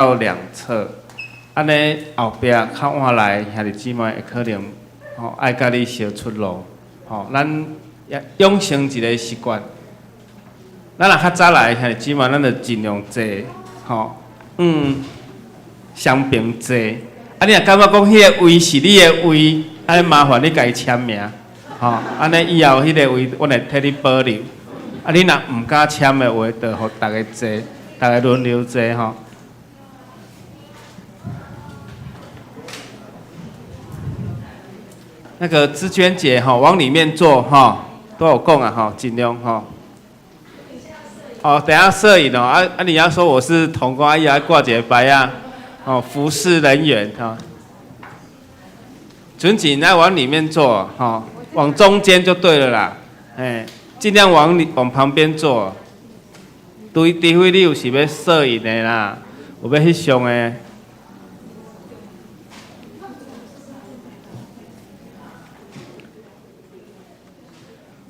兩側，按呢後壁較晚來兄弟姊妹會可能吼愛佮你相出路，吼，咱也養成一個習慣。咱若較早來兄弟姊妹，咱就盡量坐，吼，雙爿坐。啊，你若感覺講彼个位是你的位，按呢麻煩你共伊簽名，吼，按呢以後彼个位，阮會替你保留。啊，你若毋敢簽的話，就予逐个坐，逐个輪流坐吼。那個志娟姐吼，往裡面坐吼，都有講啊吼，盡量吼。哦，等下攝影哦，啊啊！你要說我是同工，啊，要掛一個牌啊，哦，服侍人員哈。準謹來往裡面坐吼，往中間就對了啦，哎，盡量往裡往旁邊坐。對，除非你有是欲攝影的啦，有欲翕相的。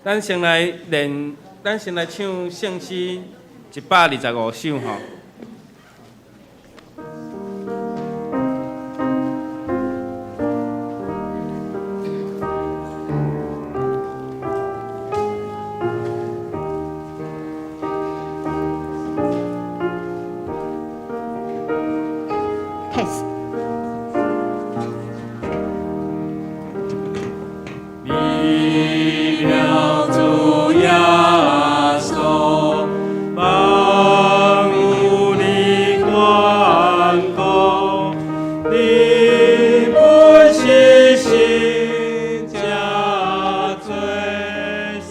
咱先來練，咱先來唱聖詩125首吼。開始。美妙主耶穌，萬有的權柄，你本是神，才做世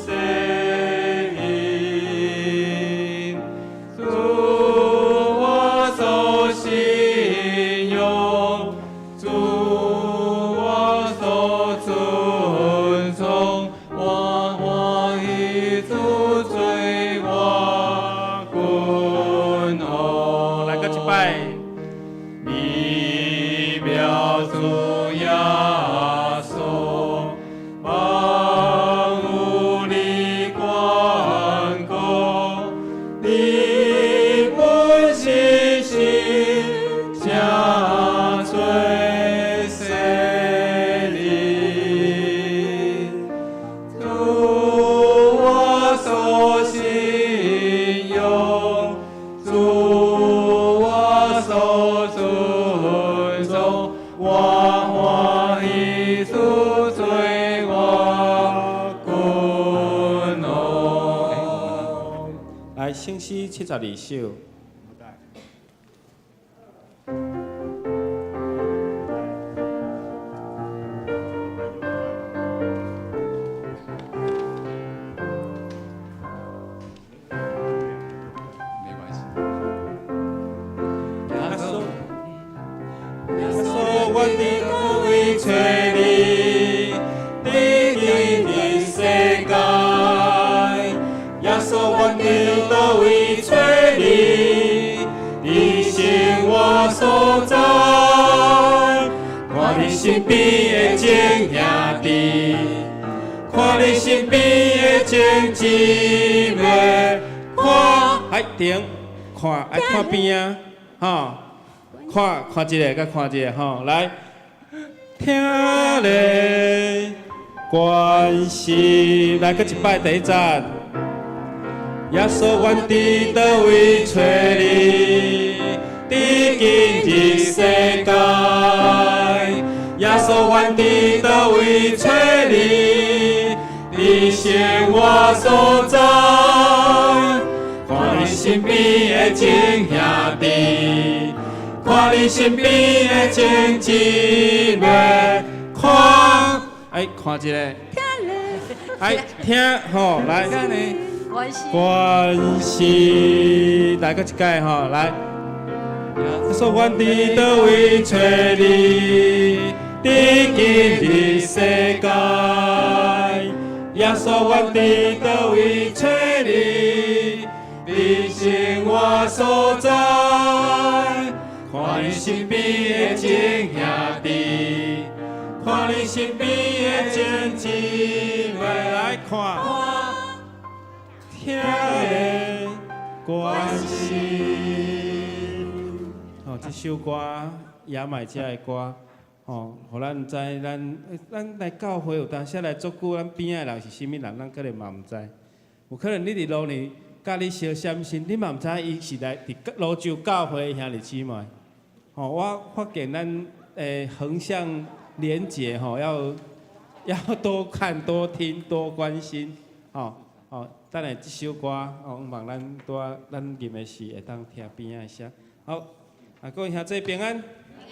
人，主我所信仰，主我所尊崇，我歡喜主做我君王。來閣一擺。美妙主耶穌，萬有的權柄，你本是神，才做世人，主我所信仰，主我所尊崇，我歡喜主做我君王。來，聖詩72首。沒關係。耶穌，耶穌，阮佇佗位揣你，佇今日世界。耶穌，阮佇佗位揣你，佇生活所在。看你身邊的眾兄弟，看你身邊的眾姊妹，看。來停，看愛看邊啊，吼，看看這个，佮看這个吼，來，疼的關係，來閣一擺第一節。耶穌，阮佇佗位揣你，佇今日世界。耶穌，阮佇佗位揣你，佇生活所在。看你身邊的眾兄弟，看你身邊的眾姊妹，看。哎，看一下，哎，聽吼，來。關係。關係，來閣一擺吼，來。耶穌，阮佇佗位揣你，佇今日世界。耶穌，阮佇佗位揣你，佇生活所在。看你身邊的眾兄弟，看你身邊的眾姊妹，來看。疼的關係。哦，這首歌也買這个歌，吼，予咱知咱來教會有當時來足久，咱邊仔的人是啥物人，咱可能嘛毋知。有可能你佇路呢，佮你相閃身，你嘛毋知伊是來佇蘆洲教會的兄弟姊妹。吼，我發現咱橫向連結吼，要多看、多聽、多關心，吼吼。等下這首歌，哦，望咱拄仔咱吟的時會當聽邊仔的聲。好，啊，各位兄弟平安。平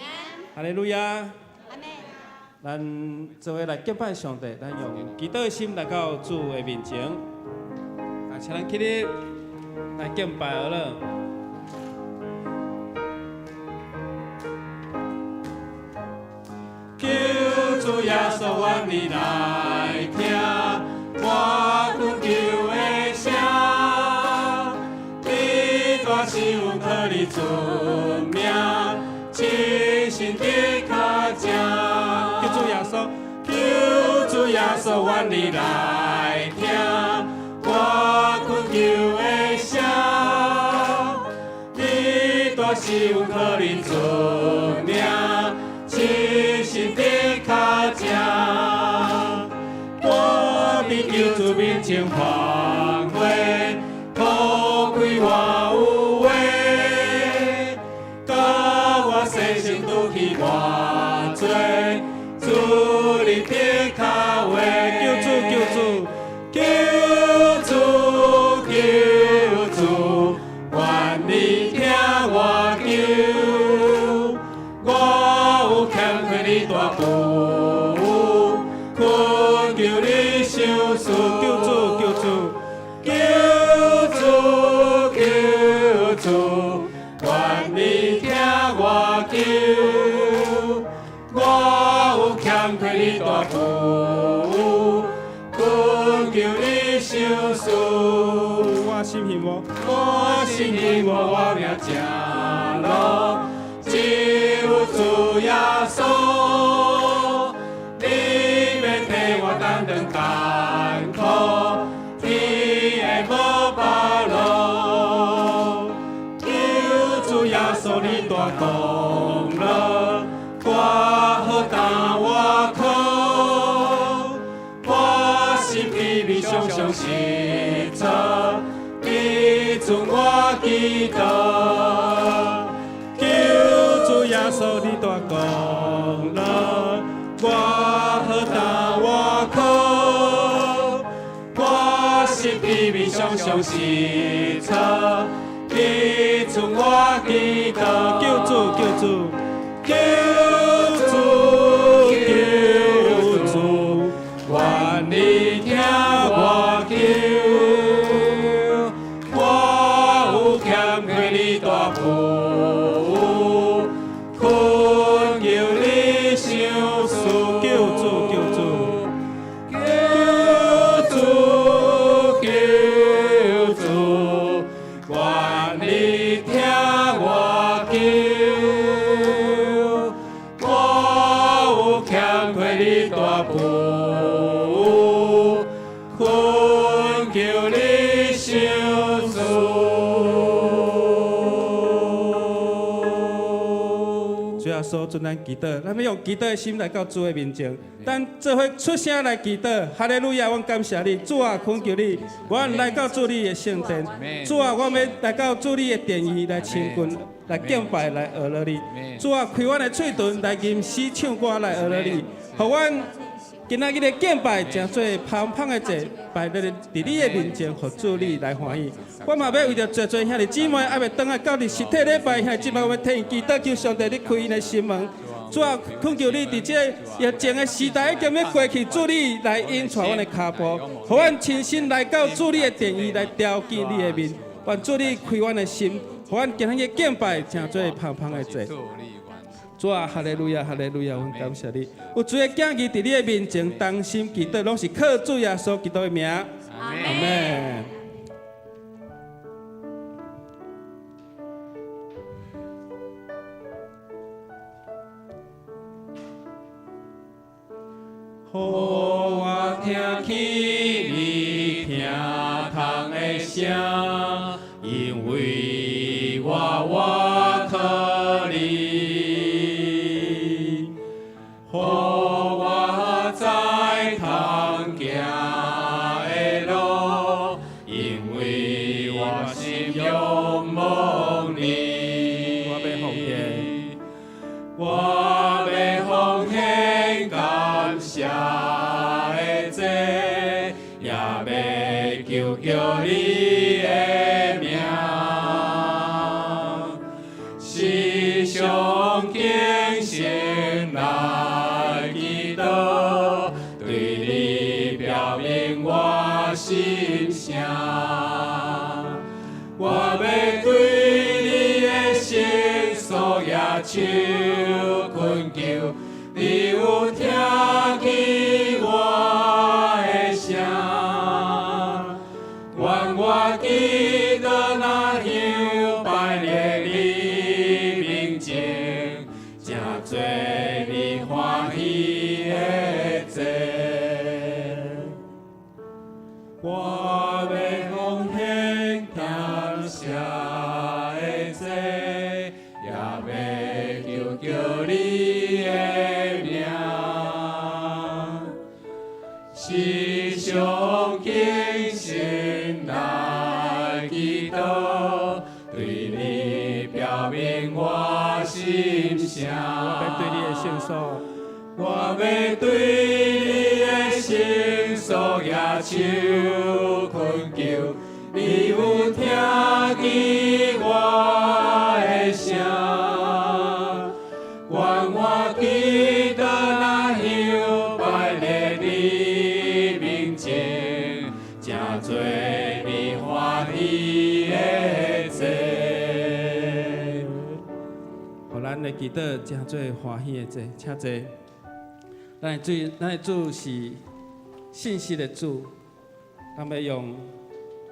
安。哈利路亞。阿們。咱做伙來敬拜上帝，咱用祈禱的心來到主的面前。啊，請咱起立來敬拜好了。求主耶穌，願你來聽我懇求的聲。你大是有可能出名，親身佇跤前。求主耶穌，求主耶穌，願你來聽我懇求的聲。你大是有可能出名，親身佇跤前。我佇求主面前犯過，塗開我有話，甲我洗身除去我罪，主你的跤話。求主求主求主求主，願你聽我求，我有欠虧你大父，懇求你賞賜。求主求主求主求主，願你聽我求，我有欠虧你大父，懇求你賞賜。我心希望，我心希望我命正路，只有主耶穌，你欲替我擔當艱苦，天的無白路。求主耶穌你大功勞，我好擔我苦，我心疲憊常常失措，你准我祈禱。求主耶穌你大功勞，我好擔我苦，我心疲憊常常失措，你准我祈禱。求主求主求主求主，願你聽我求，我有欠虧你大父，懇求你賞賜。求主求主求主求主，願你聽我求，我有欠虧你大父，懇求你賞賜。主耶穌，准咱祈禱，咱欲用祈禱的心來到主的面前，咱做伙出聲來祈禱。哈利路亞！阮感謝你，主啊，懇求你，阮來到主你的聖殿，主啊，阮欲來到主你的殿宇來親近、來敬拜、來學樂你。主啊，開阮的喙唇來吟詩唱歌來學樂你，予阮今仔日的敬拜成做芳香的祭，擺佇你的面前，予主你來歡喜。我嘛欲為著濟濟兄弟姊妹，猶未轉來到佇實體禮拜，兄弟姊妹，我欲替𪜶祈禱，求上帝你開𪜶的心門。主啊，懇求你佇這個疫情的時代已經欲過去，主你來引帶阮的跤步，予阮親身來到主你的殿宇來朝見你的面。願主你開阮的心，予阮今仔日敬拜成做芳香的祭。主啊，哈利路亞，哈利路亞，阮感謝你。有罪的囝兒佇你的面前同心祈禱，攏是靠主耶穌基督的名。阿阿們。予我聽起你聽窗的聲，因為我倚靠你。我欲奉獻感謝的祭，也欲求叫你的名，時常虔誠來祈禱，對你表明我心聲。我欲對你的聖所舉手懇求，你有聽見我的聲。願我祈禱若香擺佇你面前，成做你歡喜的祭。我欲奉獻感謝的祭，也欲求叫你的名，時常虔誠來祈禱，對你表明我心聲。我欲對你的聖所，我欲對你的聖所舉手懇求，你有聽見我的聲。願我祈禱若香擺佇你面前，成做你歡喜的祭。予咱的祈禱成做歡喜的祭，請坐。咱的主是信實的主，咱欲用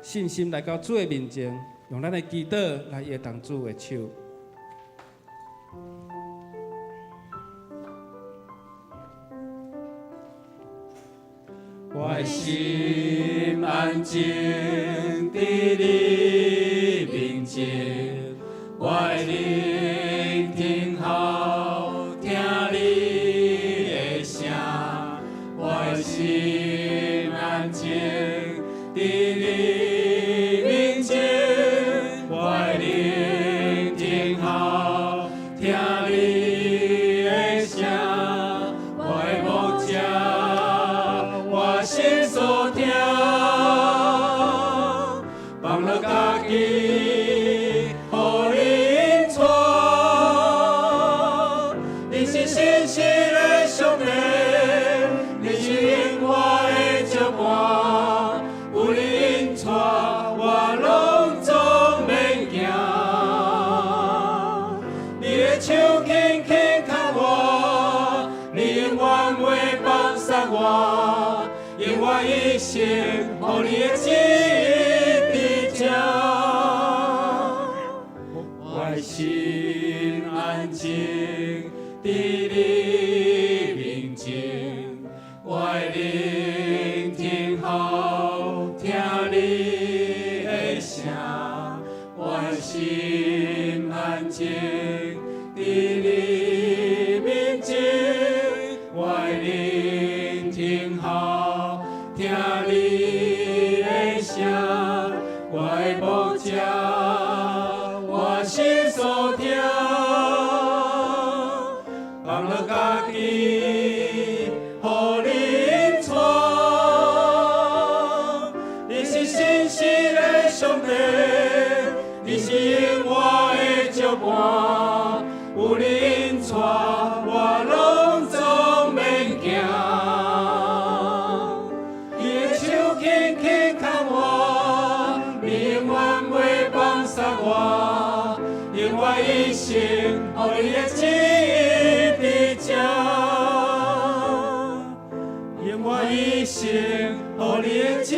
信心來到主的面前，用咱的祈禱來搖動主的手。我的心安靜佇你面前，我的靈聽候聽你的聲，我的心安靜佇你面前，我的靈聽候聽你的聲，我的牧者，我心所疼，放落家己，予你引帶。你是信實的上帝，你是永活的石磐，有你引帶，我攏總免驚。你的手輕輕牽我，你永遠袂放捨我，用我一生予你的旨意佇這。我的心安靜佇你面前，我的靈聽候聽你的聲，我的心安靜佇你面前，我的靈聽候聽你的聲，我的牧者，我心所疼，放落家己，予你引帶。你是信實的上帝，你是永活的石磐，有你引帶，我攏總免驚。你的手輕輕牽我，你永遠袂放捨我，用我一生予你的旨意佇這，用我一生予你的旨意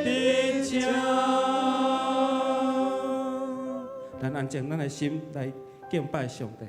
佇這。咱安靜咱的心來敬拜上帝。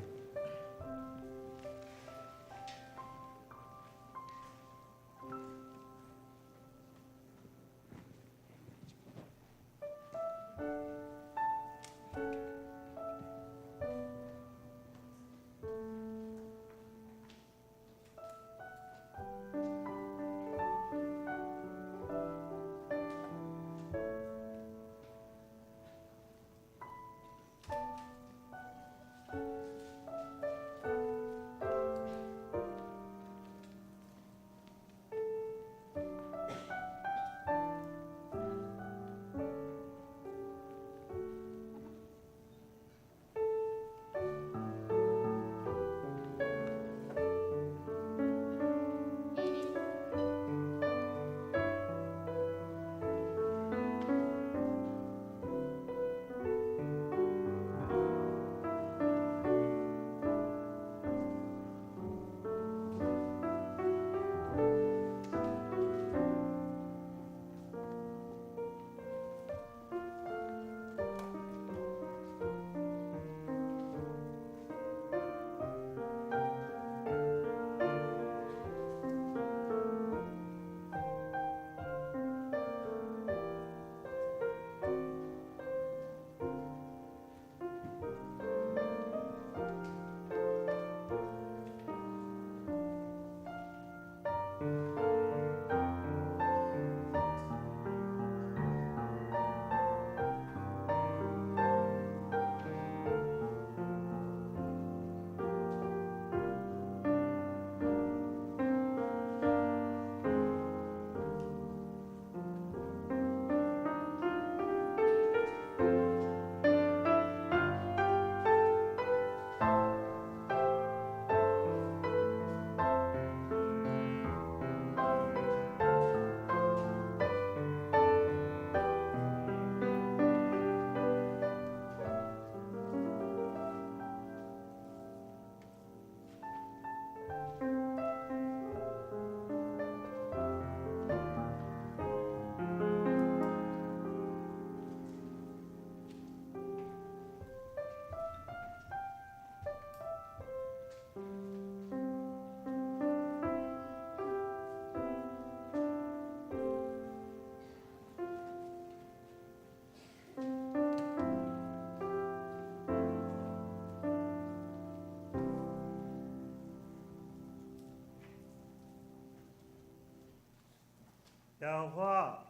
耶和華，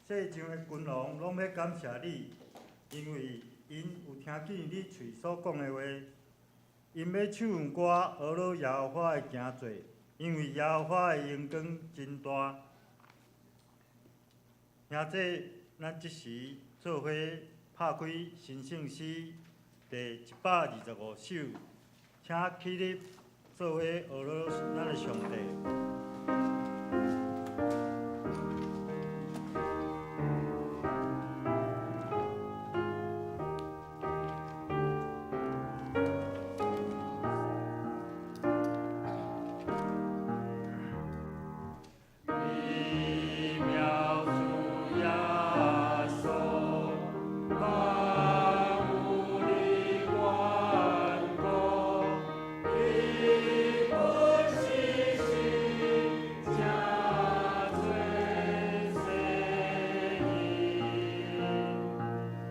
世上的君王攏欲感謝你，因為𪜶有聽見你喙所講的話。𪜶欲唱歌，呵咾耶和華的行做，因為耶和華的榮光真大。兄弟，咱這時做伙拍開神聖詩第125首，請起立做伙呵咾咱的上帝。美妙主耶穌，萬有的萬國，你本是神，這做聖義，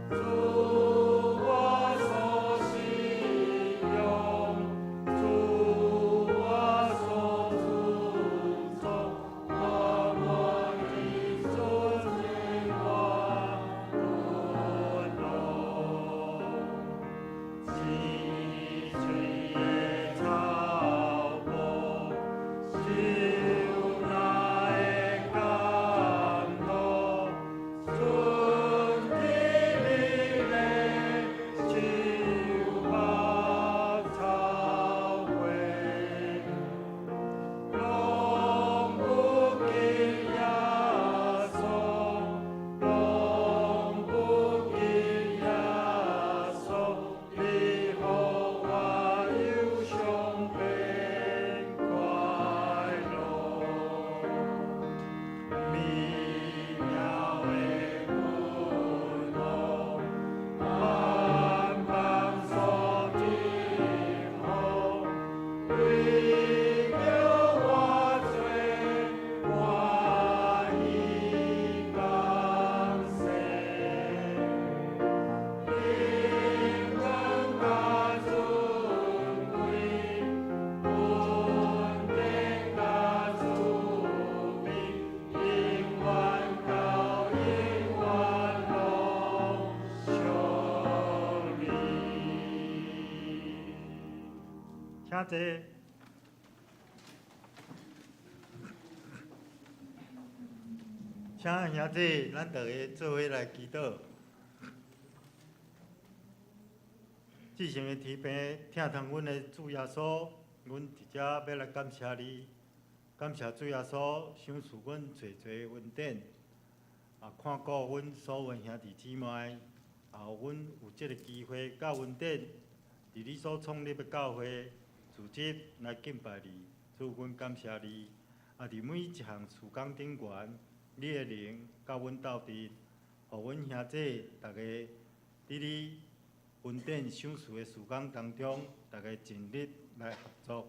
主我所信仰，主我所尊崇，我願意尊敬我君王。青翠的草坡，秀那的甘露，春天美丽，秋百草花。攏不及耶穌，攏不及耶穌，你予我憂傷變快樂。美妙的君王，萬邦所祝福，為著我罪，歡喜降生。榮光佮尊貴，恩典佮慈悲，永遠到永遠攏屬你。請坐。請兄弟，咱逐家做伙來祈禱。至聖的天父，疼痛阮的主耶穌，阮佇遮欲來感謝你，感謝主耶穌賞賜阮濟濟恩典，也看顧阮所有兄弟姊妹，也予阮有這个機會佮恩典，佇你所創立的教會組織來敬拜你，主，阮感謝你。啊，佇每一項事工頂懸，你的靈佮阮鬥陣，予阮兄弟逐家佇你恩典賞賜的事工當中，逐家盡力來合作，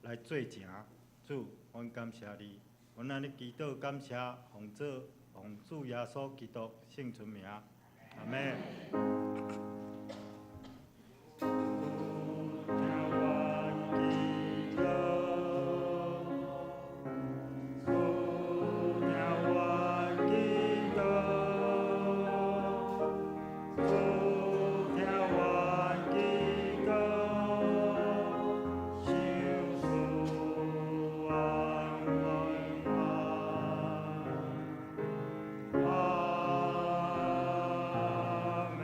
來做成。主，阮感謝你，阮按呢祈禱感謝，奉主奉主耶穌基督聖尊名，阿們。聽我祈禱，主聽我祈禱，主聽我祈禱，賞賜萬萬萬，阿們。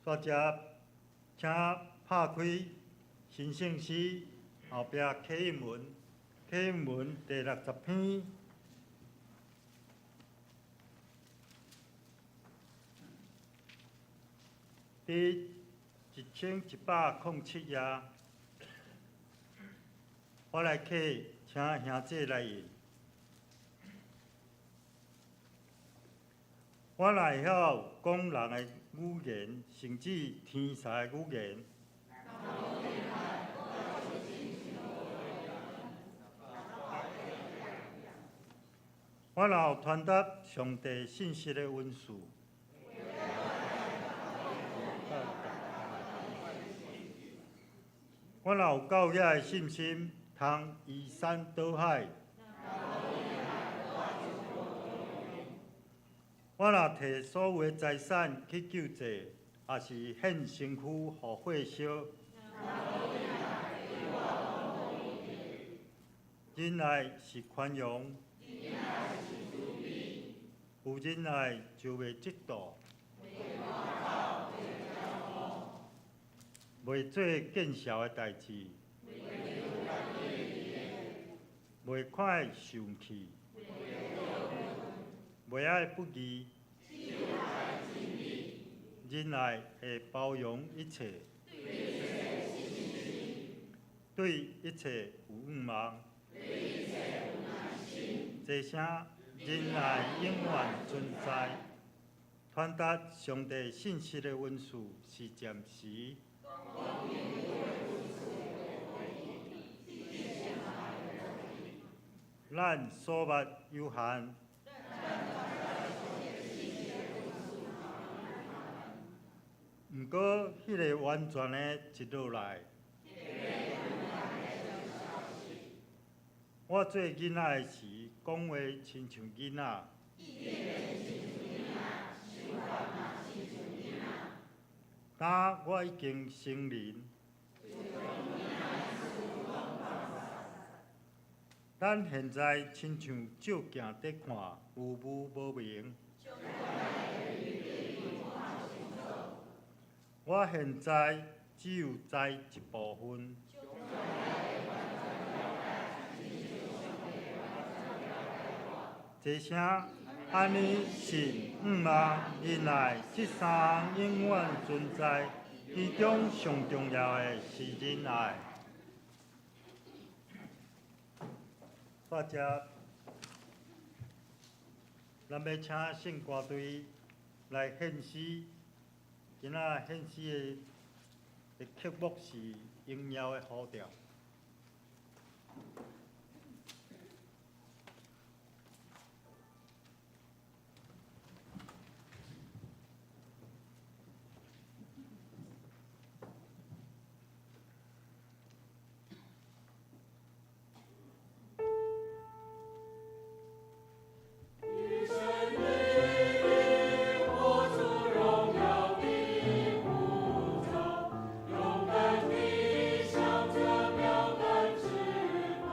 煞接，請拍開神聖詩後壁啟應文，啟應文第60篇。佇1107頁，我來啟，請兄弟來印。我若會曉講人的語言，甚至天使的語言，我若有傳達上帝信息的恩賜，我若有夠遐的信心，通移山倒海。我若提所有的財產去救濟，抑是獻身軀予火燒。忍耐是寬容，有忍耐就袂嫉妒，袂做見笑的代誌，袂快生氣，袂愛不義，忍耐會包容一切，對一切有向望。這聲忍耐永遠存在，傳達上帝信實的恩賜是暫時。咱所捌有限，毋過彼个完全的一落來。我做囡仔的時，講話親像囡仔。今我已經成人。咱現在親像照鏡佇看，有霧無明。我現在只有知一部分。這聲按呢信、向望、忍耐，這三項永遠存在。其中上重要的是忍耐。大家，咱欲請聖歌隊來獻詩。今仔獻詩的曲目是《榮耀的呼召》。勇敢地向着標杆直跑。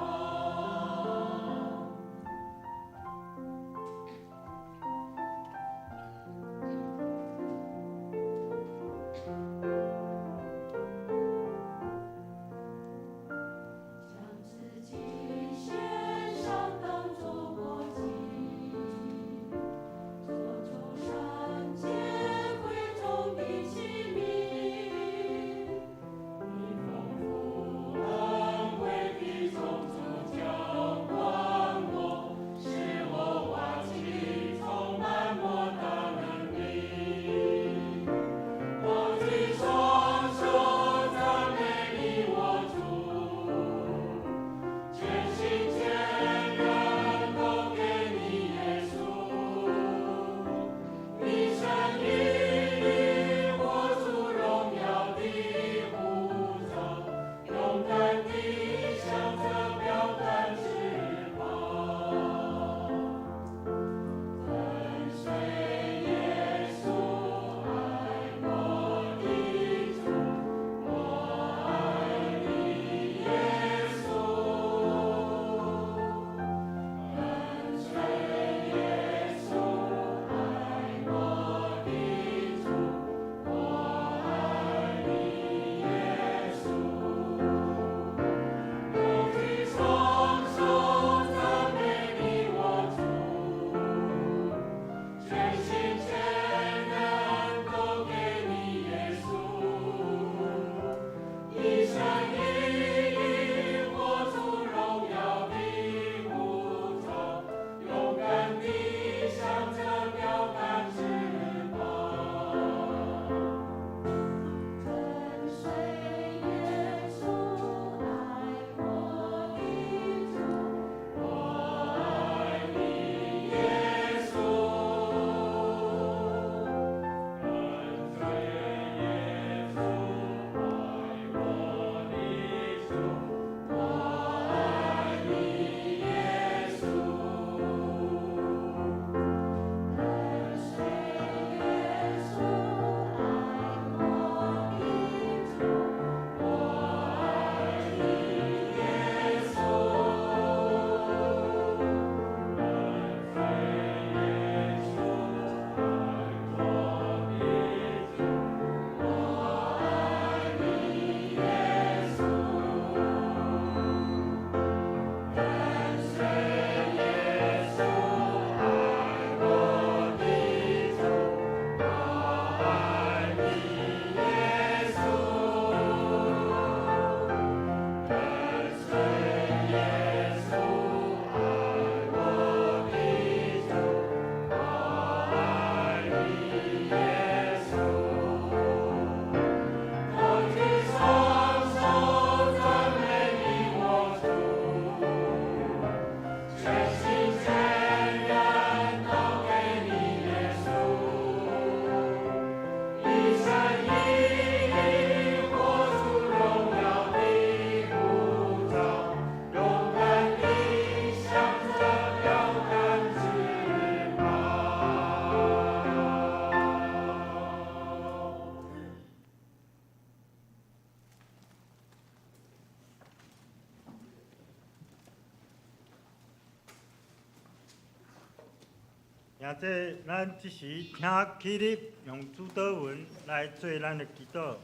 兄弟，咱這時請起立，用主禱文來做咱的祈禱。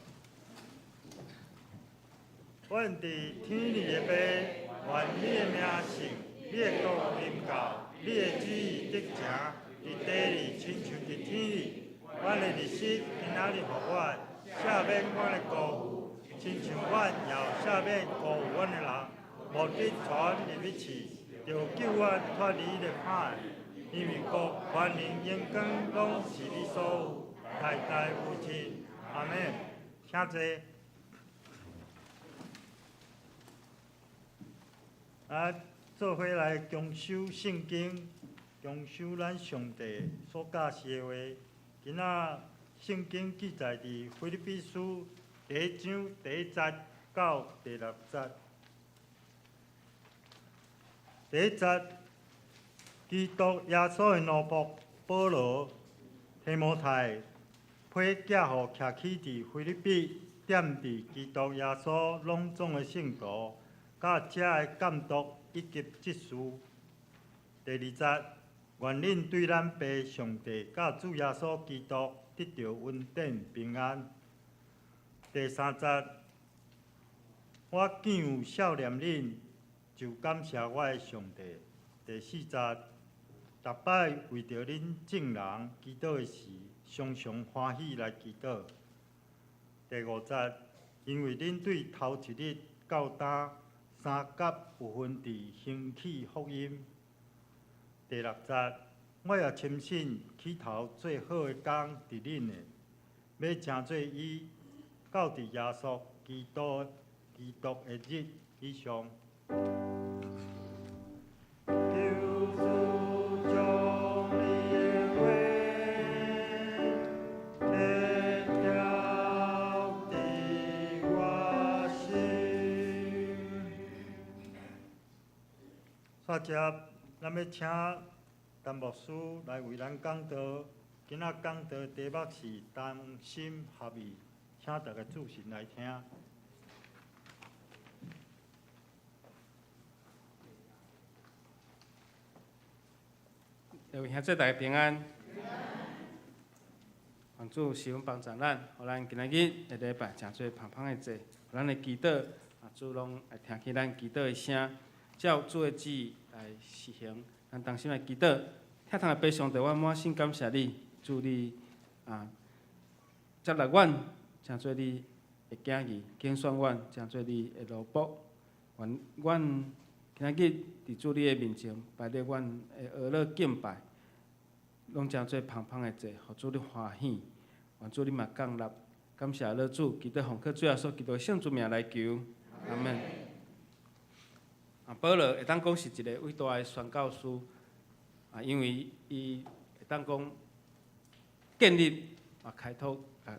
阮佇天裡的父，願你的名聖，你的國臨到，你的旨意得成，佇地裡親像佇天裡。阮的日食今仔日予阮，赦免阮的辜負，親像阮也有赦免辜負阮的人。毋得帶阮入去試，著救阮脫離彼个歹的。因為國、權能、榮光，攏是你所有，代代無盡。阿們。請坐。啊，做伙來共修聖經，共修咱上帝所教示的話。今仔聖經記載佇腓立比書第一章第一節到第六節。第一節，基督耶穌的奴僕保羅、提摩太，批寄予徛起佇腓立比，踮佇基督耶穌攏總的聖徒，佮遮的監督以及執事。第二節，願恁對咱父上帝佮主耶穌基督得著恩典平安。第三節，我見有數念恁，就感謝我的上帝。第四節，逐擺為著恁眾人祈禱的時，常常歡喜來祈禱。第五節，因為恁對頭一日到今三甲有份佇興起福音。第六節，我也深信起頭做好的工佇恁的，欲成做伊到佇耶穌基督的日以上。求主將你的話刻雕佇我心。煞接，咱欲請陳牧師來為咱講道。今仔講道題目是同心合意，請大家注神來聽。各位兄弟大家平安。願主賜福幫助咱，予咱今仔日的禮拜誠做芳芳的祭，予咱的祈禱，啊主攏會聽見咱祈禱的聲，照主的旨意來實行。咱同心來祈禱，疼痛的父上帝，我滿心感謝你，主你啊接納阮，成做你的囝兒，揀選阮，成做你的奴僕。願阮今仔日佇主你的面前擺列阮的哀樂敬拜，攏成做芳芳的祭，予主你歡喜。願主你嘛降納，感謝老主，祈禱奉靠主耶穌基督聖主名來求，阿們。啊，保羅會當講是一个偉大的宣教師，啊，因為伊會當講建立啊開拓啊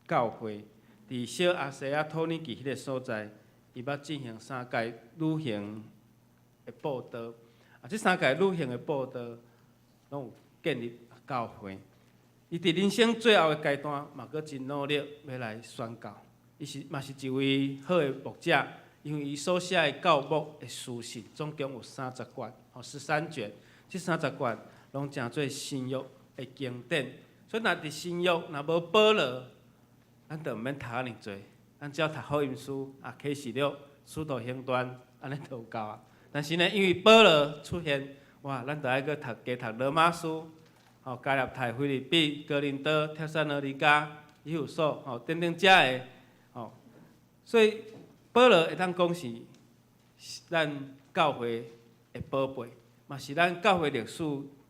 教會，佇小亞細亞土耳其彼个所在，伊捌進行三屆旅行的布道，啊，這三屆旅行的布道，攏有建立教會。伊佇人生最後的階段，嘛閣真努力欲來宣教。伊是嘛是一位好的牧者，因為伊所寫的教牧的書信，總共有三十卷，吼13卷。這三十卷攏成做新約的經典。所以，若佇新約若無保羅，咱就毋免讀遐爾濟，咱只要讀福音書啊、啟示錄、使徒行傳，按呢就有夠啊。但是呢，因為保羅出現，哇，咱就愛閣讀加讀羅馬書。吼，加拉太、腓立比、哥林多、帖撒羅尼迦、以弗所，吼，等等遮个，吼，所以保羅會當講是咱教會的寶貝，嘛是咱教會歷史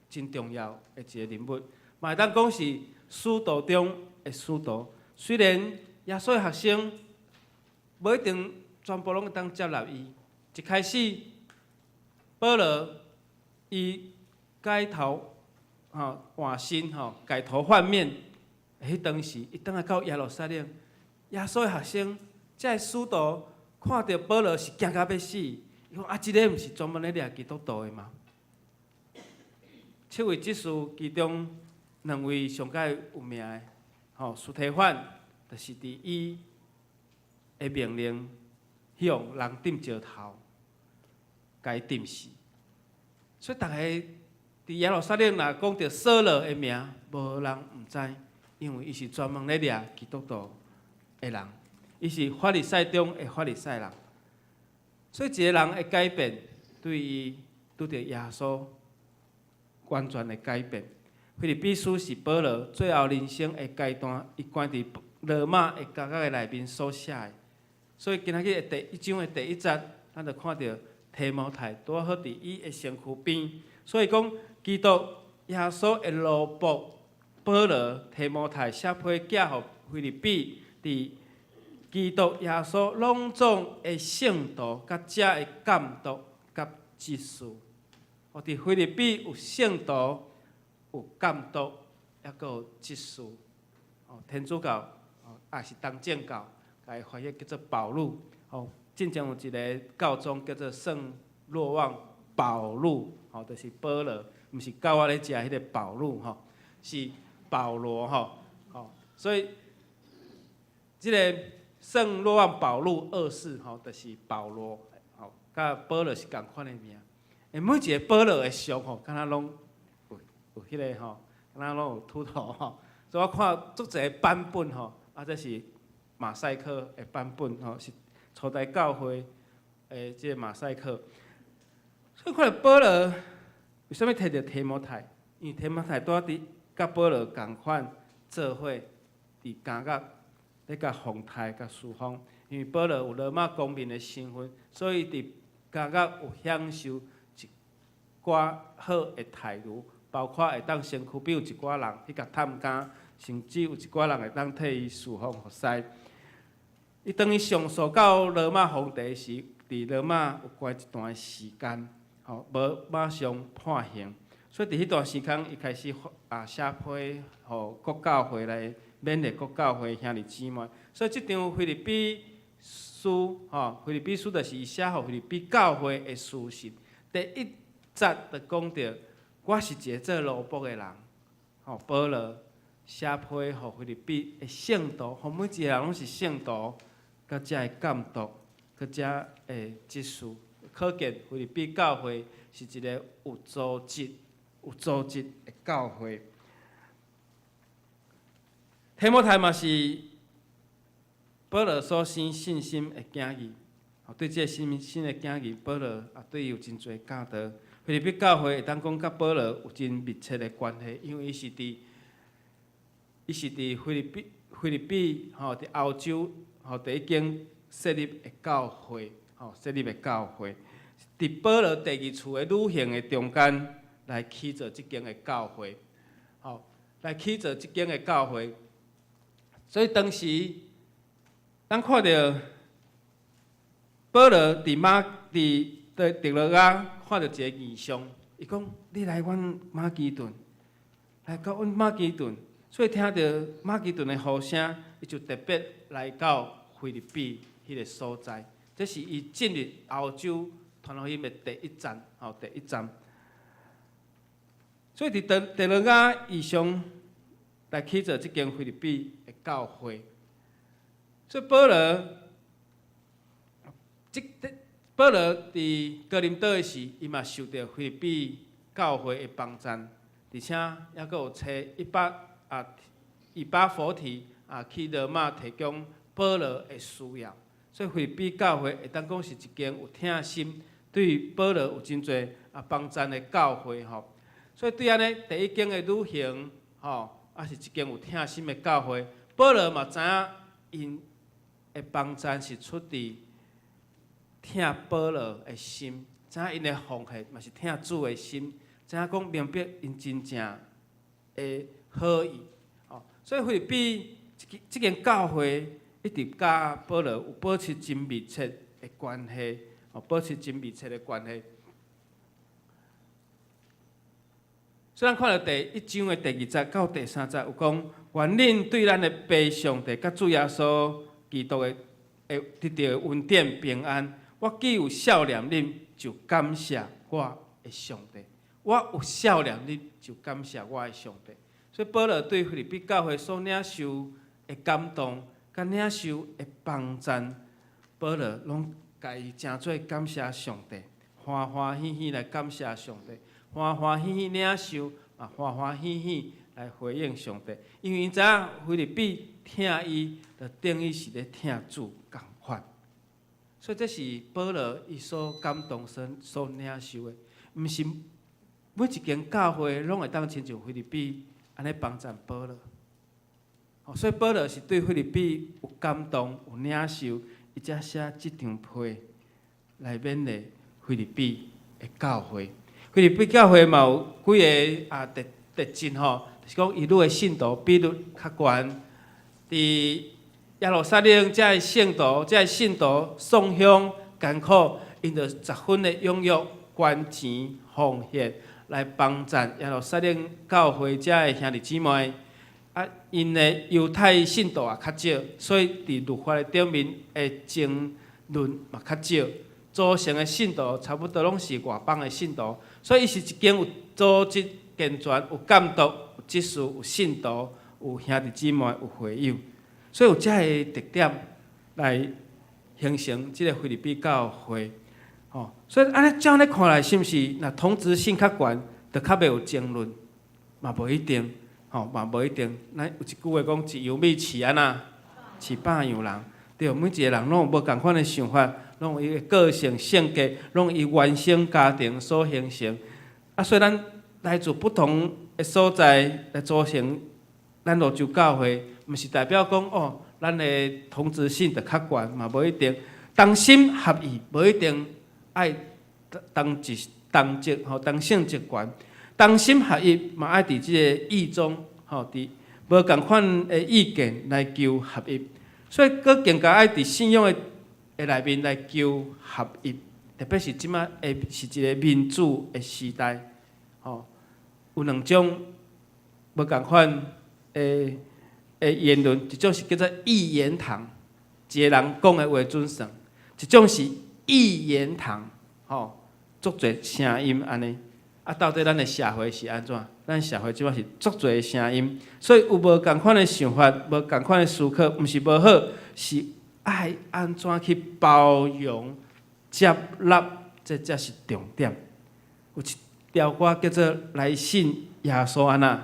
真重要的一個人物，嘛會當講是使徒中的使徒。雖然耶穌的學生無一定全部攏會當接納伊，一開始保羅伊改頭。吼，換身吼，改頭換面，彼當時，伊轉來到耶路撒冷，耶穌的學生，這个使徒看著保羅是驚甲欲死，伊講啊，這个毋是專門咧掠基督徒的嗎？七位執事其中兩位上蓋有名的，吼，司提反，就是佇伊的命令，彼予人釘石頭，共伊釘死，所以逐个。佇耶路撒冷若講著掃羅的名，無人毋知，因為伊是專門咧掠基督徒的人，伊是法利賽中的法利賽人。所以一個人的改變，對伊拄著耶穌完全的改變。腓立比書是保羅最後人生的階段，伊關佇羅馬的監獄的內面所寫的。所以今仔日的第一章的第一節，咱就看著提摩太拄好佇伊的身軀邊。所以講，基督耶穌的奴僕保羅提摩太寫批寄予腓立比，佇基督耶穌攏總的聖徒佮遮的監督佮執事。哦，佇腓立比有聖徒，有監督，抑閣有執事。哦，天主教，哦，也是東正教，共伊翻譯叫做保祿。哦，進前有一个教宗叫做聖若望保祿，吼，就是保羅，毋是狗仔咧食彼个寶路吼，是保羅吼，吼，所以這个聖若望保祿二世吼，就是保羅，吼，佮保羅是仝款的名。欸，每一个保羅的像吼，敢若攏有彼个吼，敢若攏有禿頭吼。所以我看足濟版本吼，啊，這是馬賽克的版本吼，是初代教會的這個馬賽克。所以看著保羅為啥物提著提摩太？因為提摩太拄仔佇佮保羅仝款做伙佇監獄咧共奉刣共侍奉。因為保羅有羅馬公民的身份，所以佇監獄有享受一寡好的待遇，包括會當身軀邊有一寡人去共探監，甚至有一寡人會當替伊侍奉服侍。伊當伊上訴到羅馬皇帝時，佇羅馬有關一段時間，吼，無馬上判刑。所以佇彼段時間，伊開始啊寫批予各教會來勉勵各教會兄弟姊妹。所以這張腓立比書，吼，腓立比書就是伊寫予腓立比教會的書信。第一節就講著，我是一個做奴僕的人，吼，保羅寫批予腓立比的聖徒，予每一個人攏是聖徒，佮遮的監督，佮遮的執事，可見腓立比教會是一個有組織、有組織的教會。提摩太嘛是保羅所生信心的囝兒，對這个新新的囝兒，保羅也對伊有真濟教導。腓立比教會會當講佮保羅有真密切的關係，因為伊是佇腓立比吼，佇歐洲吼第一間設立的教會，吼設立的教會，佇保羅第二次的旅行的中間來起造這間的教會，吼來起造這間的教會。所以當時，咱看著保羅佇特洛亞看著一个異象，伊講：你來阮馬其頓，來到阮馬其頓。所以聽著馬其頓的呼聲，伊就特別來到腓立比彼个所在。這是伊進入歐洲傳福音的第一站，吼，第一站。所以佇特洛亞異象來起造這間腓立比的教會。所以保羅，這保羅佇哥林多的時，伊嘛受著腓立比教會的幫贊，而且猶閣有揣以巴弗提啊去羅馬提供保羅的需要。所以腓立比教會會當講是一間有疼心，對保羅有真濟啊幫贊的教會吼。所以對按呢第一間的旅行吼，也是一間有疼心的教會。保羅嘛知影𪜶的幫贊是出佇疼保羅的心，知影𪜶的奉獻嘛是疼主的心，知影講明白𪜶真正的好意。哦，所以腓立比這間教會一直佮保羅有保持真密切的關係，哦，保持真密切的關係。所以咱看著第一章的第二節到第三節有講，願恁對咱的父上帝佮主耶穌基督的會得著恩典平安。我既有數念恁，就感謝我的上帝。我有數念恁，就感謝我的上帝。所以保羅對腓立比教會所領受的感動，佮領受的幫贊，保羅攏共伊誠做感謝上帝，歡歡喜喜來感謝上帝。歡歡喜喜領受，嘛歡歡喜喜來回應上帝。因為𪜶知影腓立比疼伊，就等於是咧疼主仝款。所以這是保羅伊所感動、所領受的，毋是每一間教會攏會當親像腓立比按呢幫贊保羅。所以保羅是對腓立比有感動、有領受，伊才寫這張批來勉勵腓立比的教會。腓立比教會嘛有幾个特徵吼，就是講伊愈的信徒比率較懸，佇耶路撒冷遮的聖徒，遮的信徒送香艱苦，𪜶就十分的踴躍捐錢奉獻來幫贊耶路撒冷教會遮的兄弟姊妹。啊，𪜶的猶太信徒也較少，所以佇律法的頂面的爭論嘛較少。組成的信徒差不多攏是外邦的信徒，所以伊是一間有組織健全、有監督、有執事、有信徒、有兄弟姊妹、有會友，所以有遮个特點來形成這个腓立比教會。吼，所以按呢照按呢看來，是毋是若同質性較懸，就較袂有爭論？嘛無一定，吼，嘛無一定。咱有一句話講：一樣米飼按怎？飼百樣人。對，每一个人攏有無仝款的想法，攏有伊的個性、性格，攏有伊原生家庭所形成。啊，所以咱來自不同的所在來組成咱蘆洲教會，毋是代表講哦，咱的同質性就較懸，嘛無一定。同心合意，無一定愛同質同質吼，同性質懸。同心合意嘛愛佇這个意中吼，佇無仝款的意見來求合一。所以，閣更加愛佇信仰的內面來求合一，特別是這馬的是一個民主的時代，吼，有兩種無仝款的言論，一種是叫做一言堂，一个人講的話準算；一種是異言堂，吼，足濟聲音按呢。啊，到底咱的社會是按怎？咱社會這馬是足濟聲音，所以有無仝款的想法，無仝款的思考，毋是無好，是愛按怎去包容、接納，這才是重點。有一條歌叫做《來信耶穌》按怎？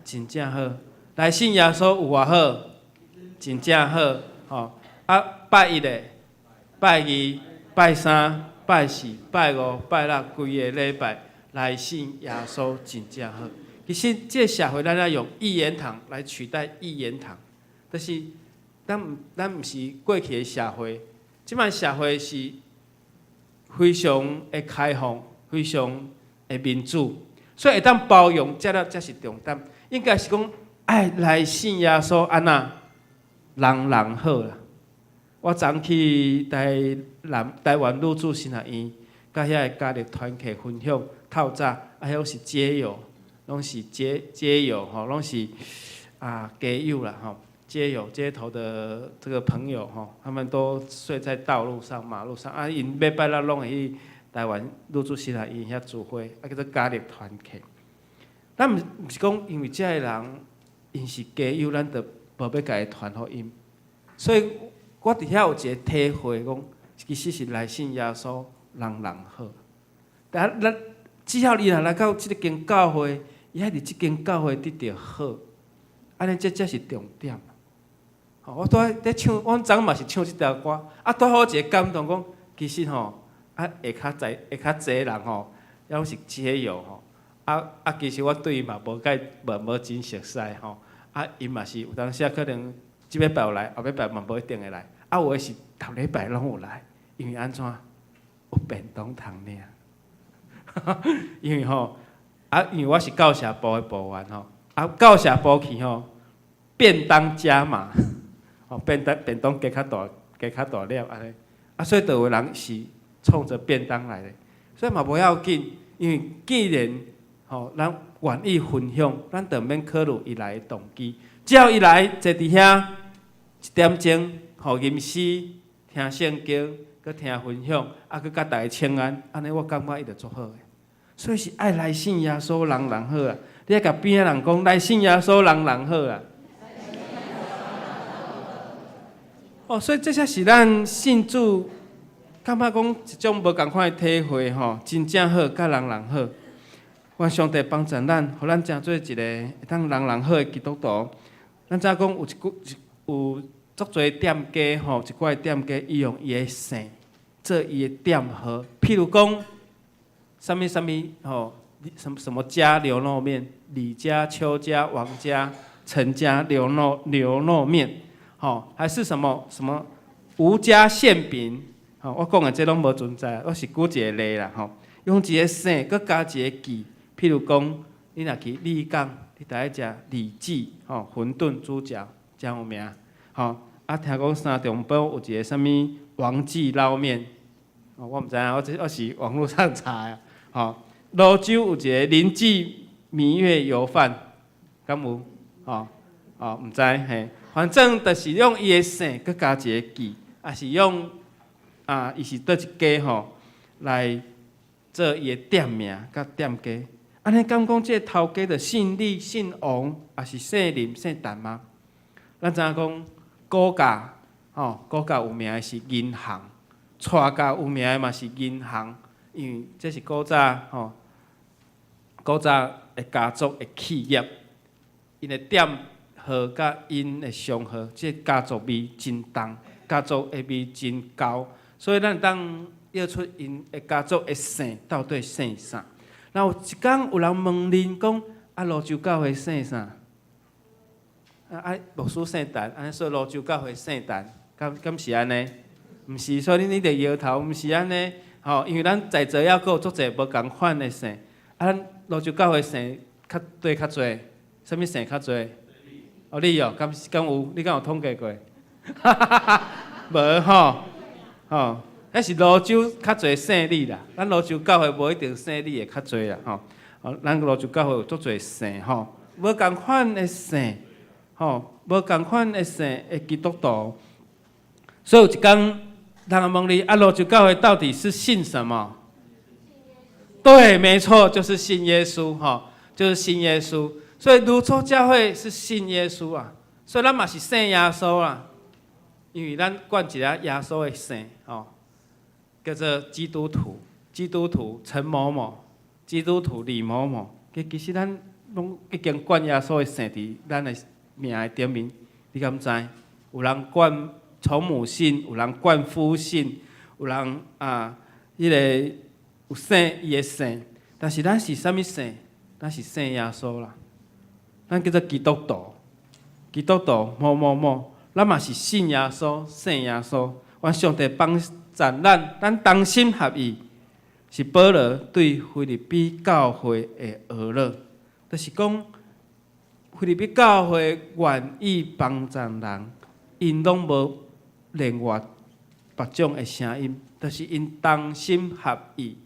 真正好，來信耶穌有偌好？真正好，吼！啊，拜一的，拜二、拜三、拜四、拜五、拜六，規个禮拜來信耶穌真正好。其實這个社會，咱愛用一言堂來取代異言堂，就是咱毋是過去的社會，這擺社會是非常的開放，非常的民主，所以會當包容，這了才是重點。應該是講愛來信耶穌按怎？人人好啦。我昨去台南台灣女子神學院，佮遐个家庭團契分享透早，啊，彼攏是街友，攏是街友吼，攏是街友啦吼，街友街頭的這個朋友吼，他們都睡在道路上、馬路上，啊，𪜶欲拜六攏會去台灣女子神學院遐聚會，啊，叫做家庭團契。咱毋是講因為這个人𪜶是街友，咱就無欲共伊傳福音。所以我佇遐有一个體會，講其實是來信耶穌，人人好。但咱只要伊若來到這个間教會，伊愛佇這間教會得著好，按呢這才是重點。吼，我拄仔咧唱，阮昨嘛是唱這條歌，啊，拄好一个感動，講其實吼，啊，下跤濟下跤濟人吼，抑攏是街友吼，啊，其實我對伊嘛無介無真熟似吼，啊，伊嘛是有當時可能這禮拜有來，後禮拜嘛無一定會來，啊，有的是逐禮拜攏有來，因為按怎有便當通領，因為吼，啊，因為我是教社部的部員吼，啊，教社部去吼，便當加碼，吼，便當加較大，加較大粒按呢，啊，所以就有人是衝著便當來的，所以嘛無要緊，因為既然吼，咱願意分享，咱就毋免考慮伊來的動機，只要伊來坐佇遐一點鐘，吼，吟詩、聽聖經、閣聽分享，啊，閣佮大家請安，按呢我感覺伊就足好的。所以是愛來信耶穌，人人好啊！你愛共邊仔人講，來信耶穌，人人好啊！哦，所以這才是咱信主，感覺講一種無仝款的體會吼，真正好，佮人人好。願上帝幫助咱，予咱成做一个會當人人好的基督徒。咱知影講有一句有足濟店家吼，一寡店家伊用伊的姓做伊的店號，譬如講，啥物啥物吼，什什麼家牛肉麵，李家、邱家、王家、陳家牛肉麵，吼，還是什麼什麼吳家餡餅，吼，我講的這攏無存在，我是舉一個例啦，吼，用一個姓，閣加一個記，譬如講，你若去立港，你著愛食李記，吼，餛飩豬腳，誠有名，吼，啊，聽講三重埔有一個啥物王記撈麵，我毋知影，我這我是網路上查的，吼，蘆洲有一個林記彌月油飯，敢有？吼，哦，毋知嘿，反正就是用伊的姓，閣加一個記，抑是用啊，伊是佗一家吼來做伊的店名佮店家。按呢敢講，這个頭家就姓李、姓王，抑是姓林、姓陳嗎？咱知影講古早吼，古早有名的是銀行，蔡家有名的嘛是銀行，因為這是古早吼，古早的家族的企業，𪜶的店號佮𪜶的商號，這個家族味真重，家族的味真厚，所以咱當約出𪜶的家族的姓到底姓啥。若有一工有人問恁講，啊，蘆洲教會姓啥？啊，牧師姓陳，按呢所以蘆洲教會姓陳，敢是按呢？毋是，所以恁一直搖頭，毋是按呢。吼，因為咱在座猶閣有足濟無仝款的姓，啊，咱蘆洲教會姓較對較濟，啥物姓較濟？哦，你哦，敢有？你敢有統計過？無吼，吼，彼是蘆洲較濟姓李啦，咱蘆洲教會無一定姓李的較濟啦，吼。哦，咱蘆洲教會有足濟姓吼，無仝款的姓，吼，無仝款的姓的基督徒。所以有一工，人問你，啊，蘆洲教會到底是信什麼？對，沒錯，就是信耶穌，吼，就是信耶穌。所以蘆洲教會是信耶穌啊，所以咱嘛是信耶穌啦，因為咱冠一个耶穌的姓，吼，叫做基督徒，基督徒陳某某，基督徒李某某。其實咱攏已經冠耶穌的姓佇咱的名的頂面，你敢知？有人冠從母姓，有人冠夫姓，有人啊，彼个有姓伊的姓，但是咱是啥物姓？咱是信耶穌啦。咱叫做基督徒，基督徒某某某，咱嘛是信耶穌，信耶穌。願上帝幫助咱，咱同心合意，是保羅對腓立比教會的呵咾，就是講腓立比教會願意幫助人，𪜶攏無另外別種的聲音，就是𪜶同心合意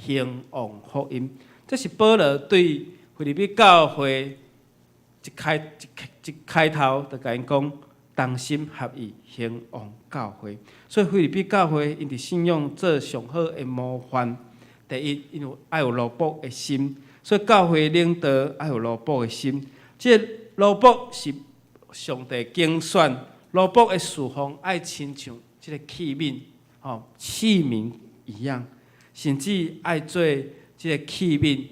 興旺福音。這是保羅對腓立比教會一開頭就共𪜶講，同心合意興旺教會。所以腓立比教會𪜶佇信仰做上好的模範。第一，𪜶有愛有奴僕的心，所以教會領導愛有奴僕的心。這個奴僕是上帝揀選，奴僕的侍奉愛親像這個器皿，吼器皿一樣，甚至愛做這個器皿。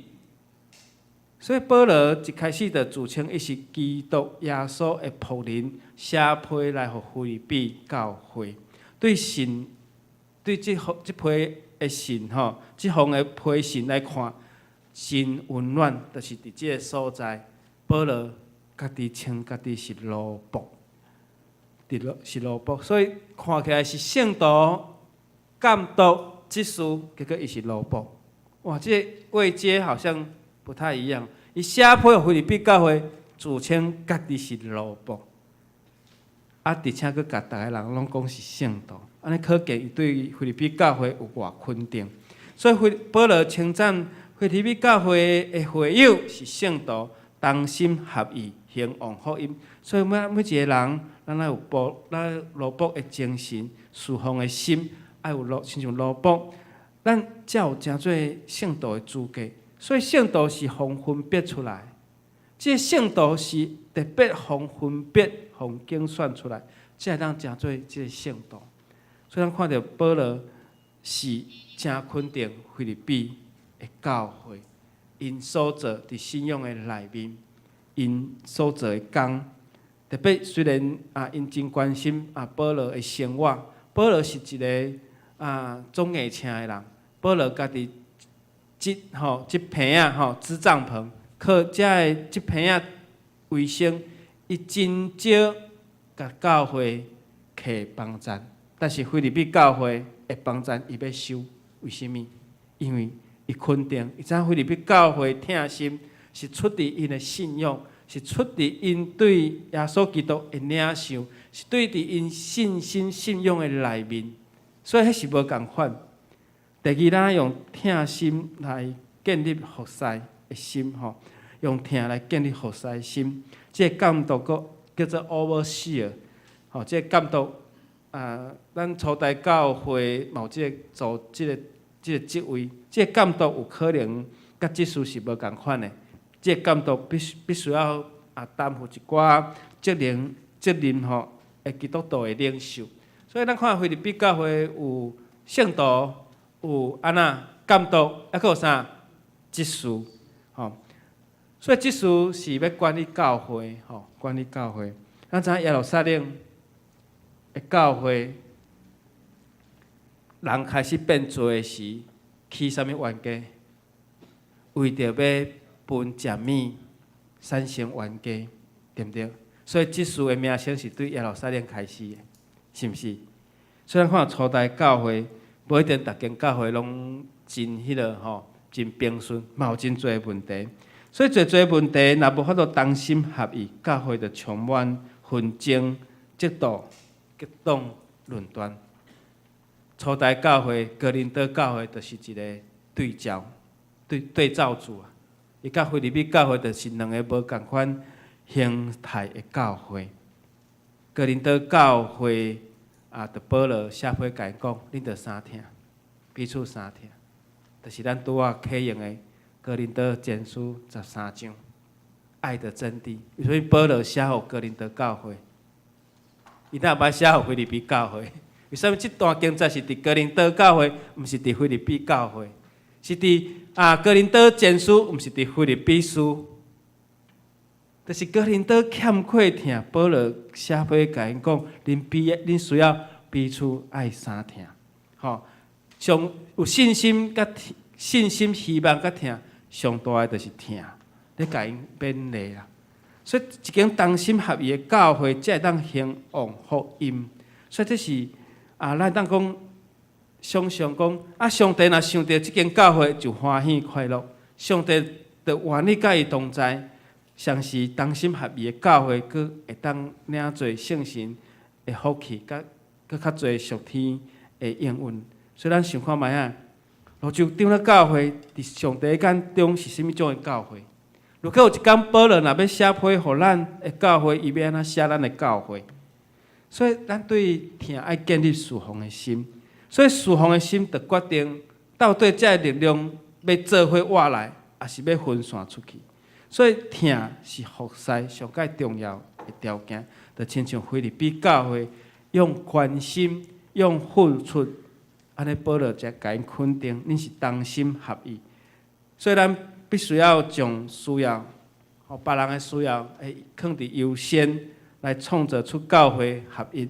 所以保羅一開始就自稱伊是基督耶穌的僕人，寫批來予腓立比教會。對信，對這批的信吼，這封的批信來看，真溫暖，就是佇這個所在，保羅家己稱家己是奴僕，佇是奴僕，所以看起來是聖徒、監督、執事，結果伊是奴僕。哇，這個位階好像不太一樣。伊寫批予腓立比教會，自稱家己是奴僕，啊，而且閣共逐個人攏講是聖徒，按呢可見伊對腓立比教會有偌肯定。所以保羅稱讚腓立比教會的會友是聖徒，同心合意興旺福音。所以每每一個人，咱愛有咱奴僕的精神、侍奉的心，愛有親像奴僕，咱才有成做聖徒的資格。所以聖徒是予分別出來，這個聖徒是特別予分別、予揀選出來，才會當成做這個聖徒。所以咱看著保羅是誠肯定腓立比的教會， 𪜶所做佇信仰的內面，𪜶所做的工。特別雖然啊，𪜶真關心啊保羅的生活。保羅是一个啊總硬捙的人。保羅家己織吼織棚仔吼織帳篷，靠遮个織棚仔為生。伊真少共教會摕幫贊，但是腓立比教會的幫贊伊欲收，為啥物？因為伊肯定，伊知影腓立比教會疼心是出佇𪜶的信仰，是出佇𪜶對耶穌基督的領受，是對佇𪜶信心信仰的內面，所以彼是無仝款。第二，咱用疼心來建立服侍的心，吼，用疼來建立服侍的心。這个監督閣叫做 overseer，吼，這个監督啊，咱初代教會嘛有這个做這個職位，這个監督有可能佮執事是無仝款的。這个監督必須要啊擔負一寡責任責任吼，的基督徒的領袖。所以咱看腓立比教會有聖徒，有按怎監督，猶閣有啥執事，吼。所以執事是欲管理教會，吼，管理教會。咱知影耶路撒冷的教會，人開始變濟的時，起啥物冤家？為著欲分食物，產生冤家，對毋對？所以執事的名聲是對耶路撒冷開始的，是毋是？所以咱看初代教會，無一定逐間教會攏真彼个吼，真平順，嘛有真濟問題。所以濟濟問題，若無法度同心合意，教會就充滿紛爭、嫉妒、結黨、論斷。初代教會、哥林多教會就是一个對照、對對照組啊。伊佮腓立比教會就是兩个無仝款形態的教會。哥林多教會啊，就保羅寫批共𪜶講，恁著相疼，彼此相疼，就是咱拄仔啟用的哥林多前書13章，愛的真諦。所以保羅寫予哥林多教會，伊哪會寫予腓立比教會？為啥物這段經節是佇哥林多教會，毋是佇腓立比教會？是佇啊哥林多前書，毋是佇腓立比書。就是哥林多欠缺疼，保羅寫批共𪜶講，恁彼恁需要彼此愛相疼，吼，上有信心佮信心、希望佮疼，上大的就是疼，咧共𪜶勉勵啦。所以一間同心合意的教會，才會當興旺福音。所以這是啊，咱當講想像講啊，上帝若想著這間教會就歡喜快樂，上帝就願意佮伊同在。相是同心合意的教會，閣會當領濟聖神的福氣，佮閣較濟屬天的應允。所以咱想看覓仔，蘆洲長老教會佇上帝眼中是啥物種的教會？如果有一工保羅若欲寫批予咱的教會，伊欲按怎寫咱的教會？所以咱對疼愛建立侍奉的心，所以侍奉的心就決定到底這个力量欲做伙活來，抑是欲分散出去。所以疼是服侍上蓋重要的條件，就親像腓立比教會用關心、用付出，按呢保羅才共𪜶肯定，恁是同心合意。所以咱必須要將需要，予別人的需要，會放佇優先，來創造出教會合一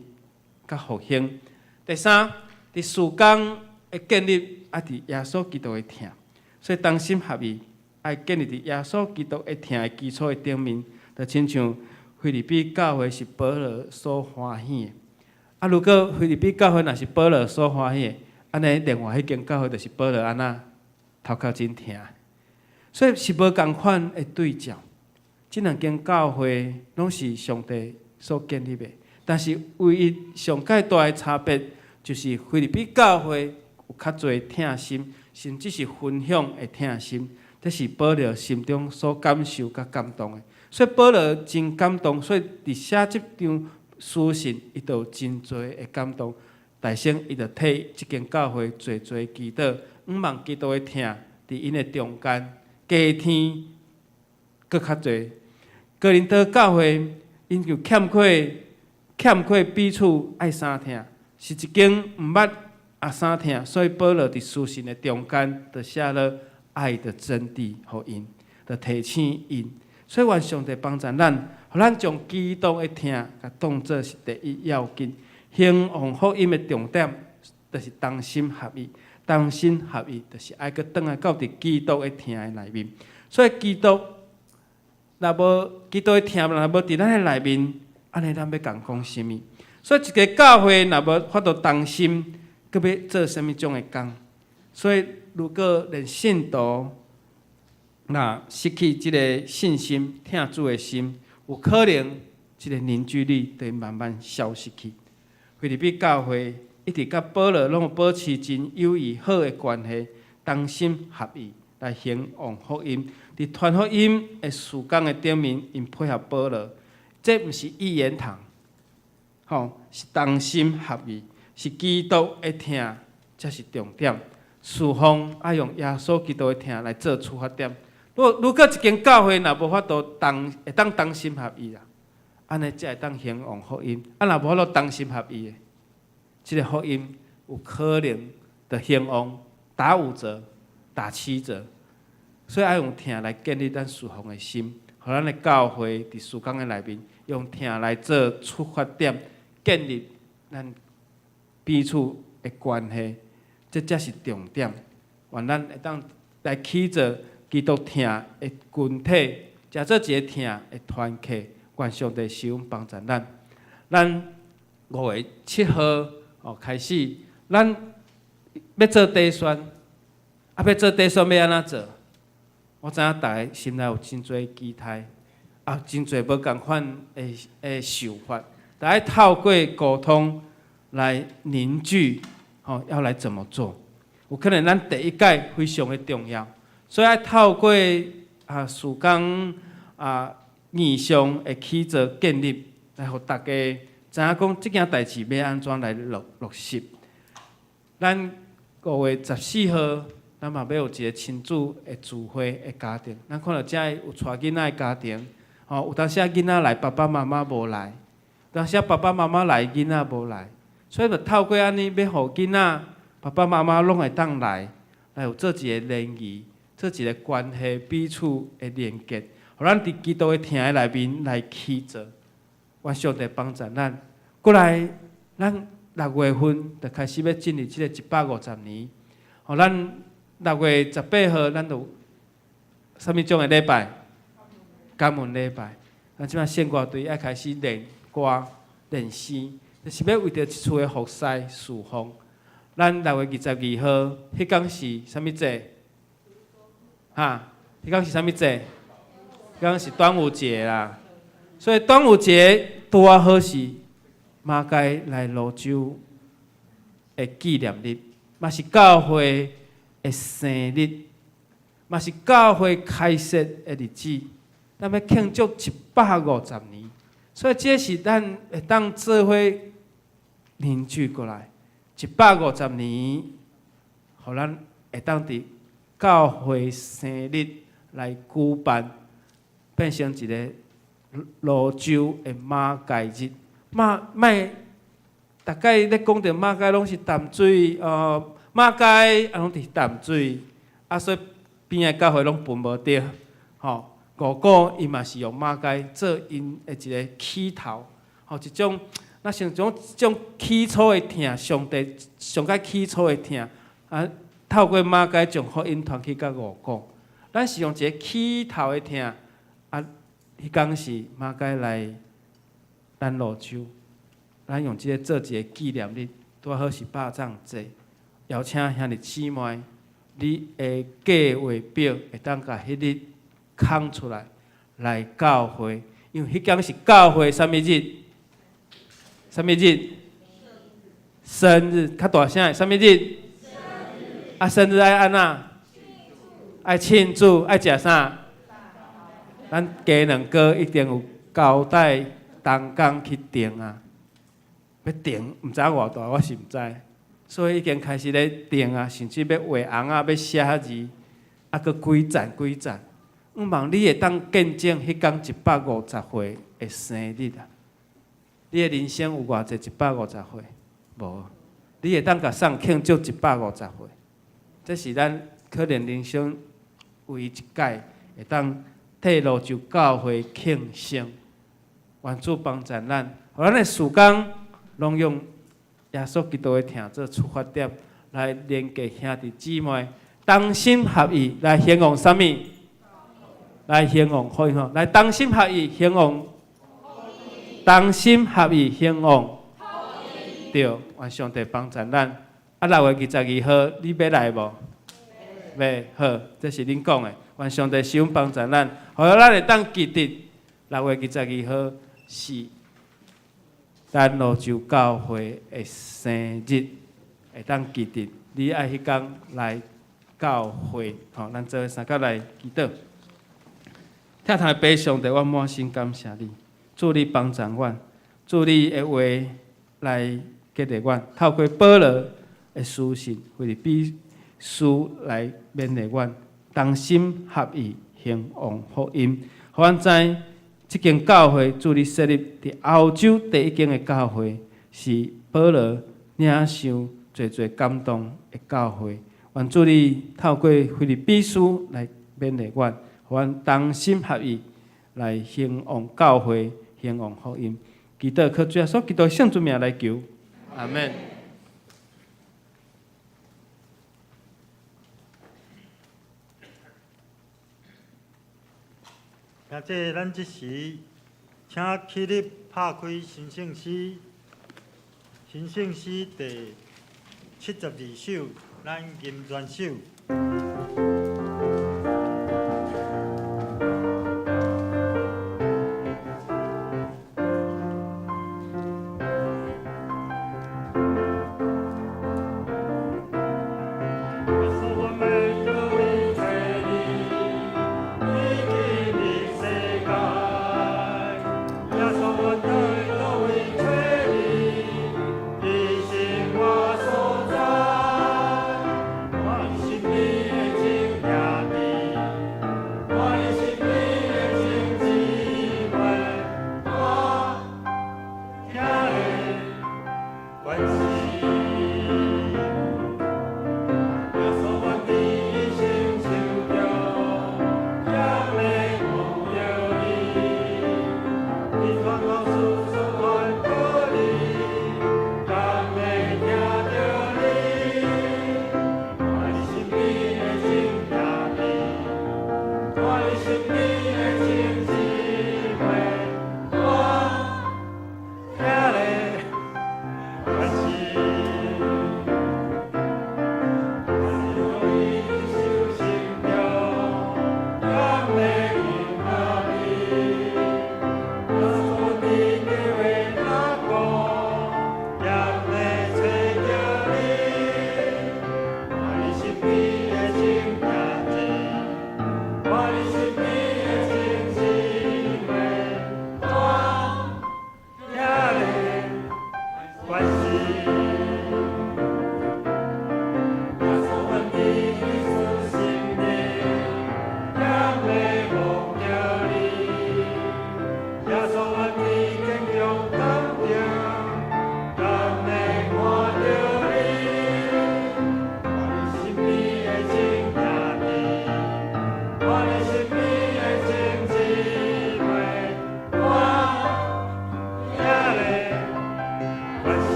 佮復興。第三，佇事工的建立，愛佇耶穌基督的疼，所以同心合意，愛建立佇耶穌基督的疼的基礎的頂面，就親像腓立比教會是保羅所歡喜的。啊，如果腓立比教會若是保羅所歡喜的，按呢另外彼間教會就是保羅按怎頭殼真疼。所以是無仝款的對照。這兩間教會攏是上帝所建立的，但是唯一上蓋大的差別，就是腓立比教會有較濟疼心，甚至是分享的疼心，這是保羅心中所感受佮感動的。所以保羅真感動，所以佇寫這張書信，伊就有真濟的感動。大聲，伊就替這間教會濟濟祈禱，向望基督的疼佇𪜶的中間加添閣較濟。哥林多教會，𪜶就欠缺欠缺彼此愛相疼，是一間毋捌啊相疼，所以保羅佇書信的中間就寫了愛的真諦予𪜶，就提醒𪜶。所以願上帝幫助咱，予咱將基督的疼共當做是第一要緊。興旺福音的重點，就是同心合意，同心合意就是愛閣轉來到佇基督的疼的內面。所以基督若無基督的疼，若無佇咱的內面，按呢咱欲共講啥物？所以一个教會若無法度同心，閣欲做啥物種的工？所以如果連信徒若失去這个信心、疼主的心，有可能這个凝聚力就會慢慢消失去。腓立比教會一直佮保羅攏有保持真友誼好的關係，同心合意來興旺福音。佇傳福音的事工的頂面，𪜶配合保羅，這毋是一言堂，吼，是同心合意，是基督的疼，才是重點。事奉愛用耶穌基督的疼來做出發點。如果一間教會若無法度同會當同心合意啦，按呢才會當興旺福音。啊，若無法度同心合意的，這个福音有可能就興旺打五折、打七折。所以愛用疼來建立咱事奉的心，予咱的教會佇事工的內面，用疼來做出發點，建立咱彼此的關係，這才是重點。願咱會當來起做基督疼的群體，成做一个疼的團契。願上帝賜恩幫助咱。咱5月7號哦開始，咱欲做短宣，啊，欲做短宣欲按怎做？我知影大家心內有真濟期待，啊，真濟無仝款的想法，但愛透過溝通來凝聚，吼，要來怎麼做？有可能咱第一屆非常的重要，所以愛透過啊事工啊異象的起做建立，來予大家知影講這件代誌欲按怎來落實。咱5月14號，咱嘛欲有一个親子的聚會的家庭。咱看著遮有帶囡仔的家庭，吼，有當時仔囡仔來，爸爸媽媽無來；有當時仔爸爸媽媽來，囡仔無來。所以就透過按呢，欲予囡仔、爸爸媽媽攏會當來，來有做一个聯誼，做一个關係彼此的連結，予咱佇基督的疼的內面來起做。願上帝幫助咱。過來，咱6月份就開始欲進入這个150年。予咱6月18號，咱就啥物種的禮拜？感恩禮拜。咱這擺聖歌隊愛開始練歌、練聲，就是欲為著一厝的服侍事奉。咱6月22號，彼工是啥物節？哈？彼工是啥物節？彼工是端午節啦。所以端午節拄仔好是馬偕來蘆洲的紀念日，嘛是教會的生日，嘛是教會開設的日子。咱欲慶祝150年，所以這是咱會當做伙凝聚過來一百五十年，予咱會當佇教會生日來舉辦，變成一个蘆洲的馬偕日。馬莫，逐擺咧講著馬偕攏是淡水，馬偕啊攏佇淡水，啊所以邊仔教會攏分無著，吼。五股伊嘛是用馬偕做𪜶的一个起頭，吼，一種，若像種這種起初的疼，上帝上較起初的疼，啊，透過馬偕將福音傳去到五股，咱是用一个起頭的疼，啊，彼工是馬偕來咱蘆洲，咱用這个做一个紀念日，拄好是肉粽節，邀請兄弟姊妹，你的計劃表會當共彼日空出來來教會，因為彼工是教會啥物日？啥物日？生日，較大聲的，啥物日？啊，生日愛按怎？愛慶祝，愛食啥？咱雞卵糕一定有交代同工去訂啊，欲訂毋知偌大，我是毋知，所以已經開始咧訂啊，甚至欲畫尪仔，欲寫字，啊，閣幾層幾層。毋望你會當見證彼工150歲的生日啊！你的人生有偌濟150歲？無。你會當共送慶祝一百五十歲？這是咱可能人生唯一一擺會當替蘆洲教會慶生。願主幫助咱，予咱的事工攏用耶穌基督的疼做出發點，來連結兄弟姊妹，同心合意來興旺啥物？來興旺福音吼，來同心合意興旺，同心合意興旺，對，願上帝幫助咱。啊，6月22號你欲來無？欲，好，這是恁講的。願上帝賜福幫助咱，予咱會當記得6月22號是咱蘆洲教會的生日，會當記得你愛彼工來教會，吼，咱做伙相佮來祈禱。疼痛的父上帝，我滿心感謝你，主你幫助阮，主你的話來激勵阮，透過保羅的書信，腓立比書來勉勵阮，同心合意興旺福音，予阮知這間教會主你設立佇歐洲第一間的教會，是保羅領受濟濟感動的教會。願主你透過腓立比書來勉勵阮，予阮同心合意來興旺教會、興旺福音。祈禱靠主耶穌基督聖尊名來求，阿門。兄弟，咱這時請起立拍開神聖詩，神聖詩第72首，咱吟全首。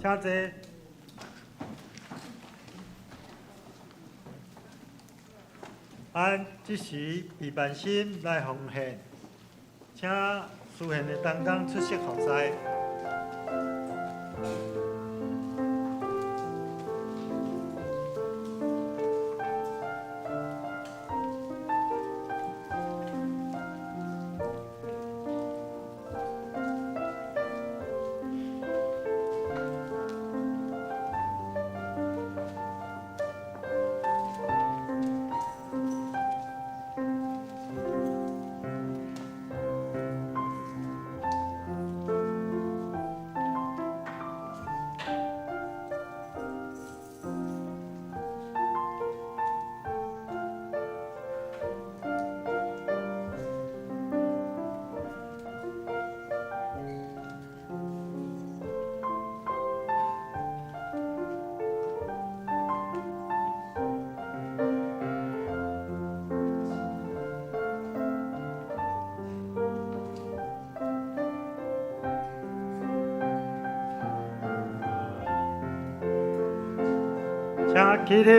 請坐。按這時備辦心來奉獻，請司獻的同工出席服侍。請起立。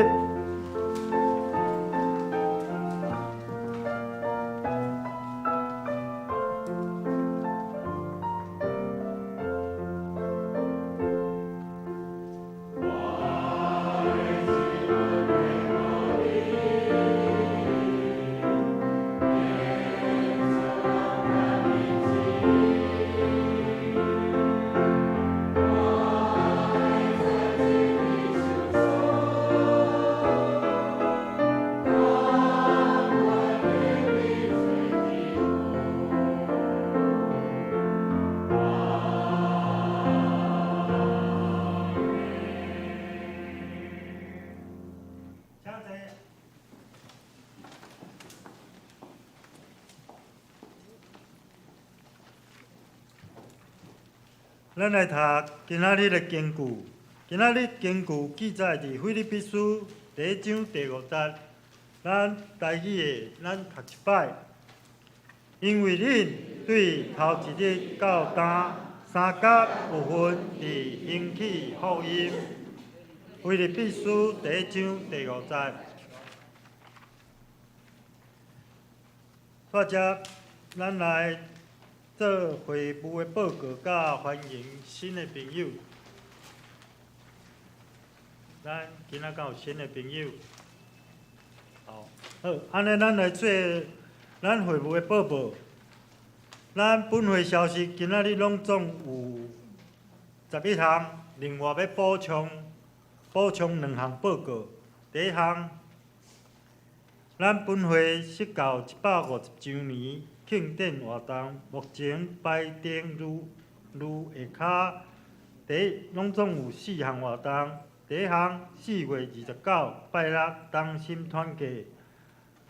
請坐。咱來讀今仔日的經句。今仔日經句記載佇腓立比書第一章第五節。咱台語的，咱讀一擺。因為恁對頭一日到今，相佮有份佇興起福音。腓立比書第一章第五節。煞接，咱來做會務的報告，佮歡迎新的朋友。咱今仔敢有新的朋友？好，好，按呢，咱來做咱會務的報告。咱本會消息今仔日攏總有11項，另外欲補充兩項報告。第一項，咱本會釋教150週年慶典活動，目前排定如如下跤。第一，攏總有四項活動。第一項，4月29拜六，同心團結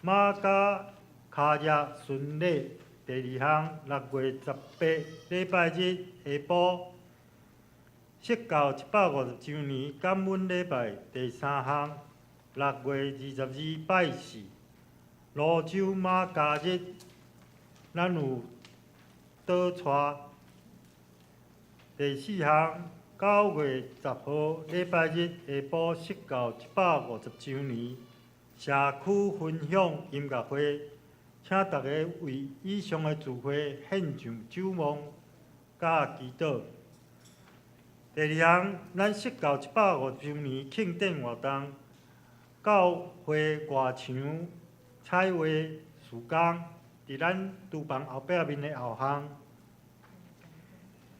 瑪加卡耶巡禮。第二項，6月18禮拜日下晡，釋教150週年感恩禮拜。第三項，6月22拜四，蘆洲瑪加日，咱有倒帶。第四項，9月10號禮拜日下晡，釋教150週年社區分享音樂會，請大家為以上的聚會獻上守望佮祈禱。第二項，咱釋教150週年慶典活動，教會外牆彩畫施工，佇咱廚房後壁面的後巷。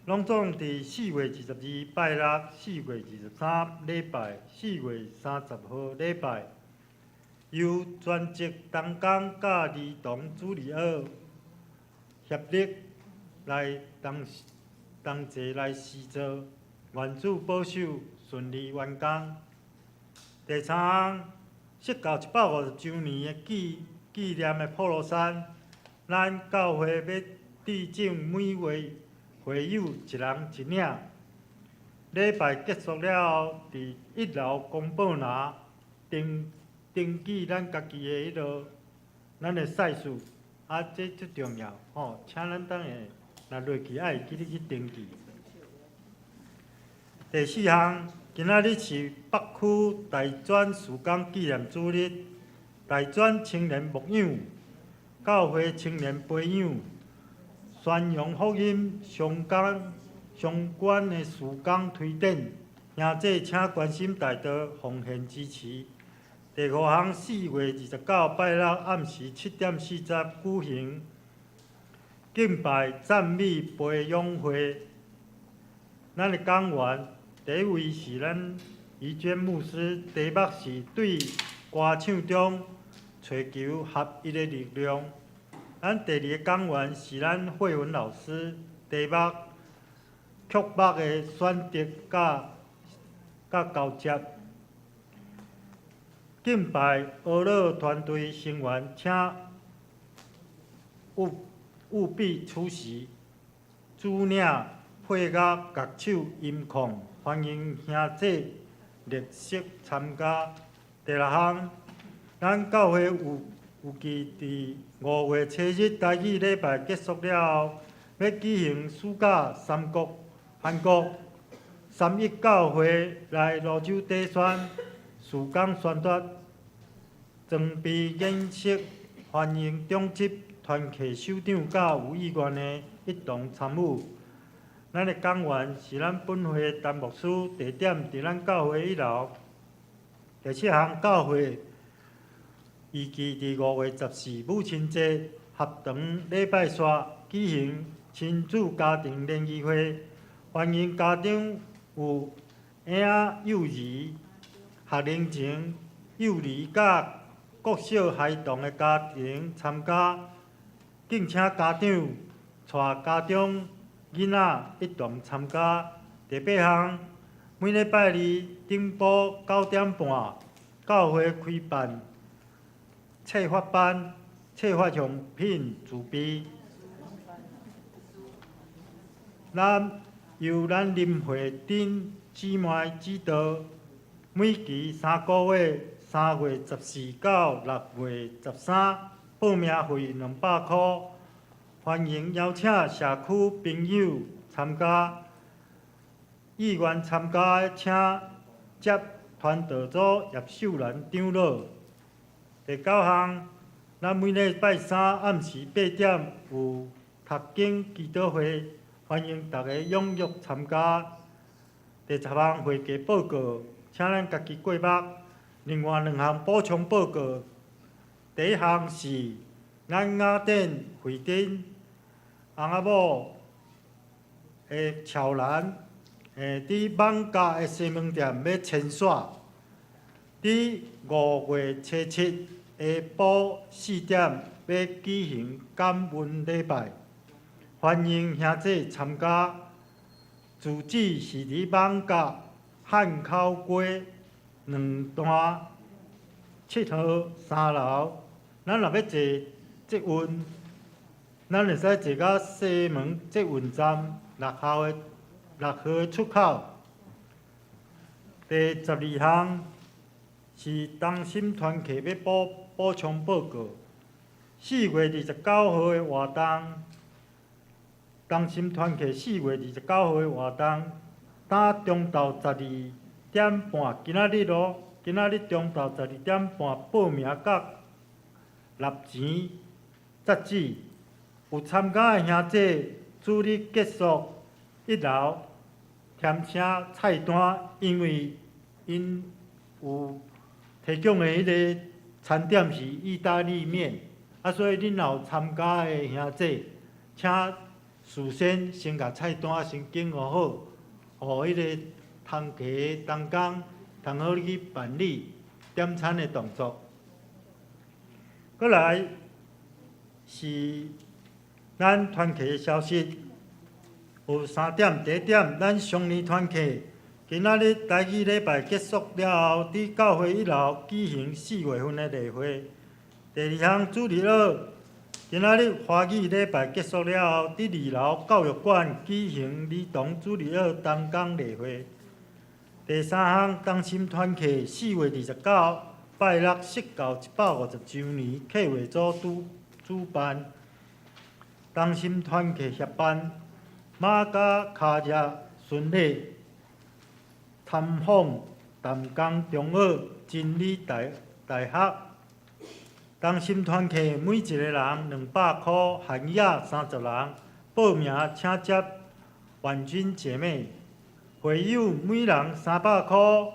攏總佇4月22拜六、4月23禮拜、4月30號禮拜，由全職同工佮兒童主日學協力來同同齊來施做，願主保守順利完工。第三項，釋教150週年的紀念的普羅山，咱教會欲致贈每位會友一人一領。禮拜結束了後，佇一樓公報欄登記咱家己的彼落，咱的賽事，啊，這足重要吼，請咱等下若落去愛會記得去登記。第四項，今仔日是北區大專事工紀念主日，大專青年牧養、教會青年培養、宣揚福音相關的事工推展，兄弟請關心代禱，奉獻支持。第五項，4月29拜六暗時7點40舉行敬拜讚美培養會。咱的講員第一位是咱怡娟牧師，題目是對歌唱中尋求合一的力量。咱第二個講員是咱慧文老師，題目曲目的選擇佮交接。敬拜俄樂團隊成員，請務必出席。主領配樂、樂手、音控，歡迎兄弟列席參加。第六項，咱教會預計佇5月7日台語禮拜結束了後，欲舉行暑假三國韓國三一教會來蘆洲短宣事工宣傳裝備演習，歡迎長執團契首長佮有意願的一同參與。咱的講員是咱本會陳牧師，地點佇咱教會一樓。第七項，教會預計佇5月14母親節合堂禮拜煞舉行親子家庭聯誼會，歡迎家長有嬰仔幼兒、學齡前幼兒佮國小孩童的家庭參加，敬請家長帶家中囡仔一同參加。第八項，每禮拜二頂晡9點半，教會開辦策劃班，策劃用品自備。咱由咱林慧珍姊妹指導，每期3個月，3月14到6月13，報名費200箍，歡迎邀請社區朋友參加。意願參加的，請接傳道組葉秀蘭長老。第九項，咱每禮拜三暗時8點有讀經祈禱會，歡迎大家踴躍參加。第十項會計報告，請咱家己過目。另外兩項補充報告，第一項是咱雅典會頂翁仔某的喬蘭，佇艋舺的西門店欲遷徙，佇5月7下晡4點欲舉行感恩禮拜，歡迎兄弟參加。住址是佇艋舺漢口街2段7號3樓。咱若欲坐捷運，咱會使坐到西門捷運站6號的出口。第十二項是同心團契欲補充報告。4月29號的活動，同心團契4月29號的活動，今中晝12點半，今仔日咯，今仔日中晝十二點半報名佮納錢截止。有參加的兄弟，主日結束一樓添寫菜單，因為𪜶有提供的彼个餐點是意大利麵，啊，所以恁若有參加的兄弟，請事先先共菜單先揀好，予彼个同齊同工通好去辦理點餐的動作。閣來是咱團契的消息，有三點。第一點，咱雙年團契今仔日台語禮拜結束了後，佇教會一樓舉行4月份的例會。第二項主日學，今仔日華語禮拜結束了後，佇二樓教育館舉行兒童主日學同工例會。第三項，同心團契4月29拜六釋教150周年計劃組主辦，同心團契協辦馬家跤跡巡禮參訪淡江中學真理大學。同心团契每一个人200箍，含额30人，报名请接婉君姐妹。会友每人300箍，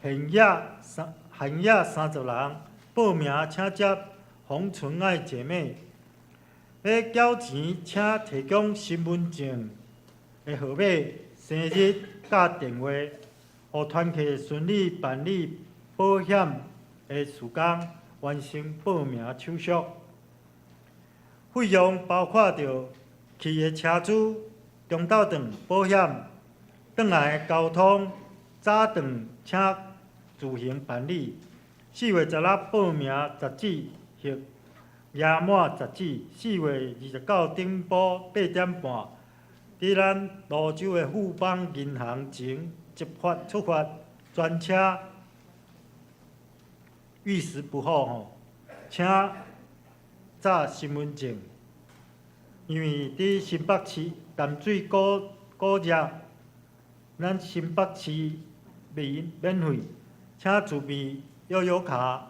限额三限额30人，报名请接洪纯爱姐妹。欲缴钱，请提供身份证的号码、生日佮电话，予团契顺利办理保险的事工，完成报名手续。费用包括著去的车资、中昼顿保险、转来的交通、早顿请自行办理。4月16报名截止，或额满截止。4月29顶晡8点半，伫咱蘆洲的富邦银行前集发出发，全车逾时不候吼，请查身份证。因为伫新北市淡水古古驛，咱新北市免免费，请自备悠游卡、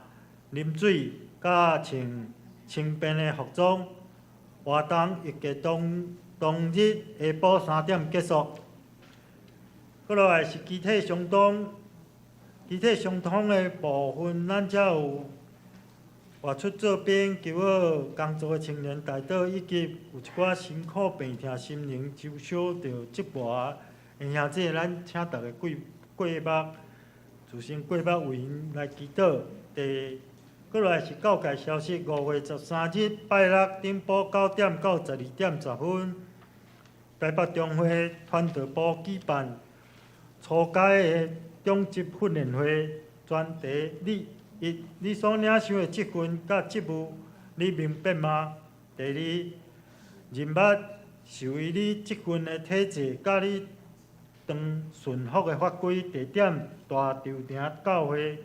啉水，佮穿轻便的服装。活动预计当当日下晡3点结束。阁落来是肢体相当，肢体相通的部分，咱遮有外出做兵、求学、工作的青年代祷，以及有一寡辛苦病痛、心灵受小著折磨的兄弟，咱请逐家过过目，自先过目为𪜶来祈祷。第阁落来是教界消息，5月13日拜六顶晡9点到12点10分，台北中会传道部举办初阶的长执训练会，专题你一你所领受的职分佮职务，你明白吗？第二，认捌授予你职分的体制，佮你当顺服的法规。地点大稻埕教会，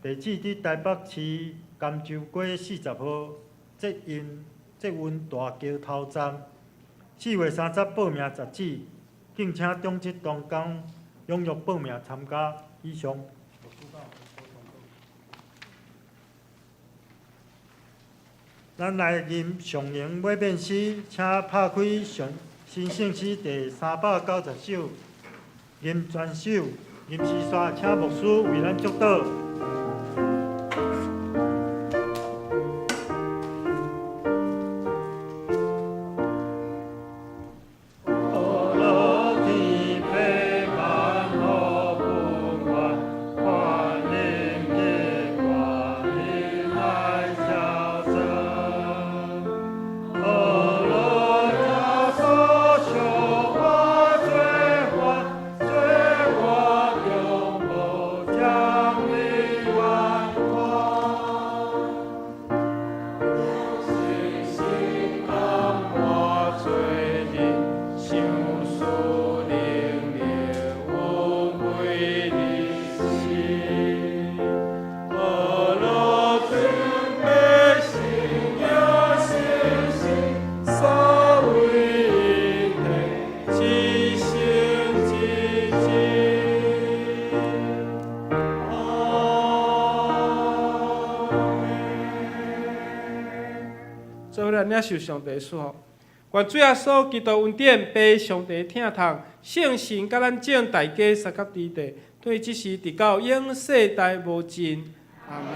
地址伫台北市甘州街40号，捷运捷运大桥头站。4月30报名截止，敬请长执同工踊跃报名参加。以上。咱来吟上荣尾面诗，请拍开上新圣诗第390首，吟全首，吟诗煞，请牧师为咱祝祷。领受上帝赐福，愿主耶稣基督恩典、父上帝疼痛、圣神佮咱众大家相佮伫地，对这时直到永世代无尽。阿们。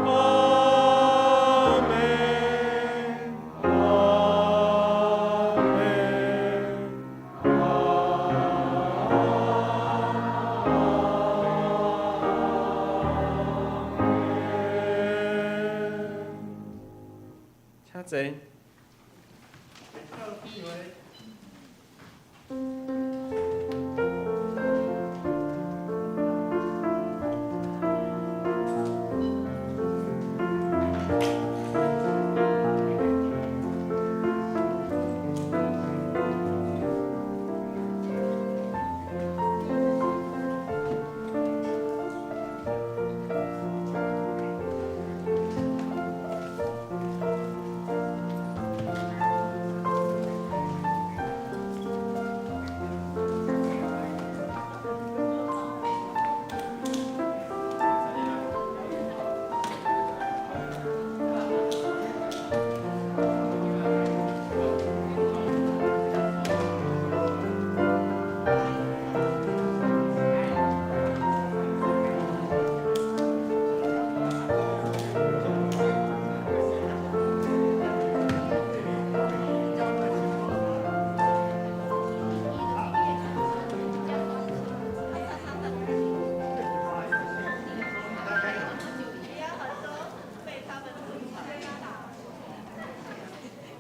阿们，阿们，阿们。请坐。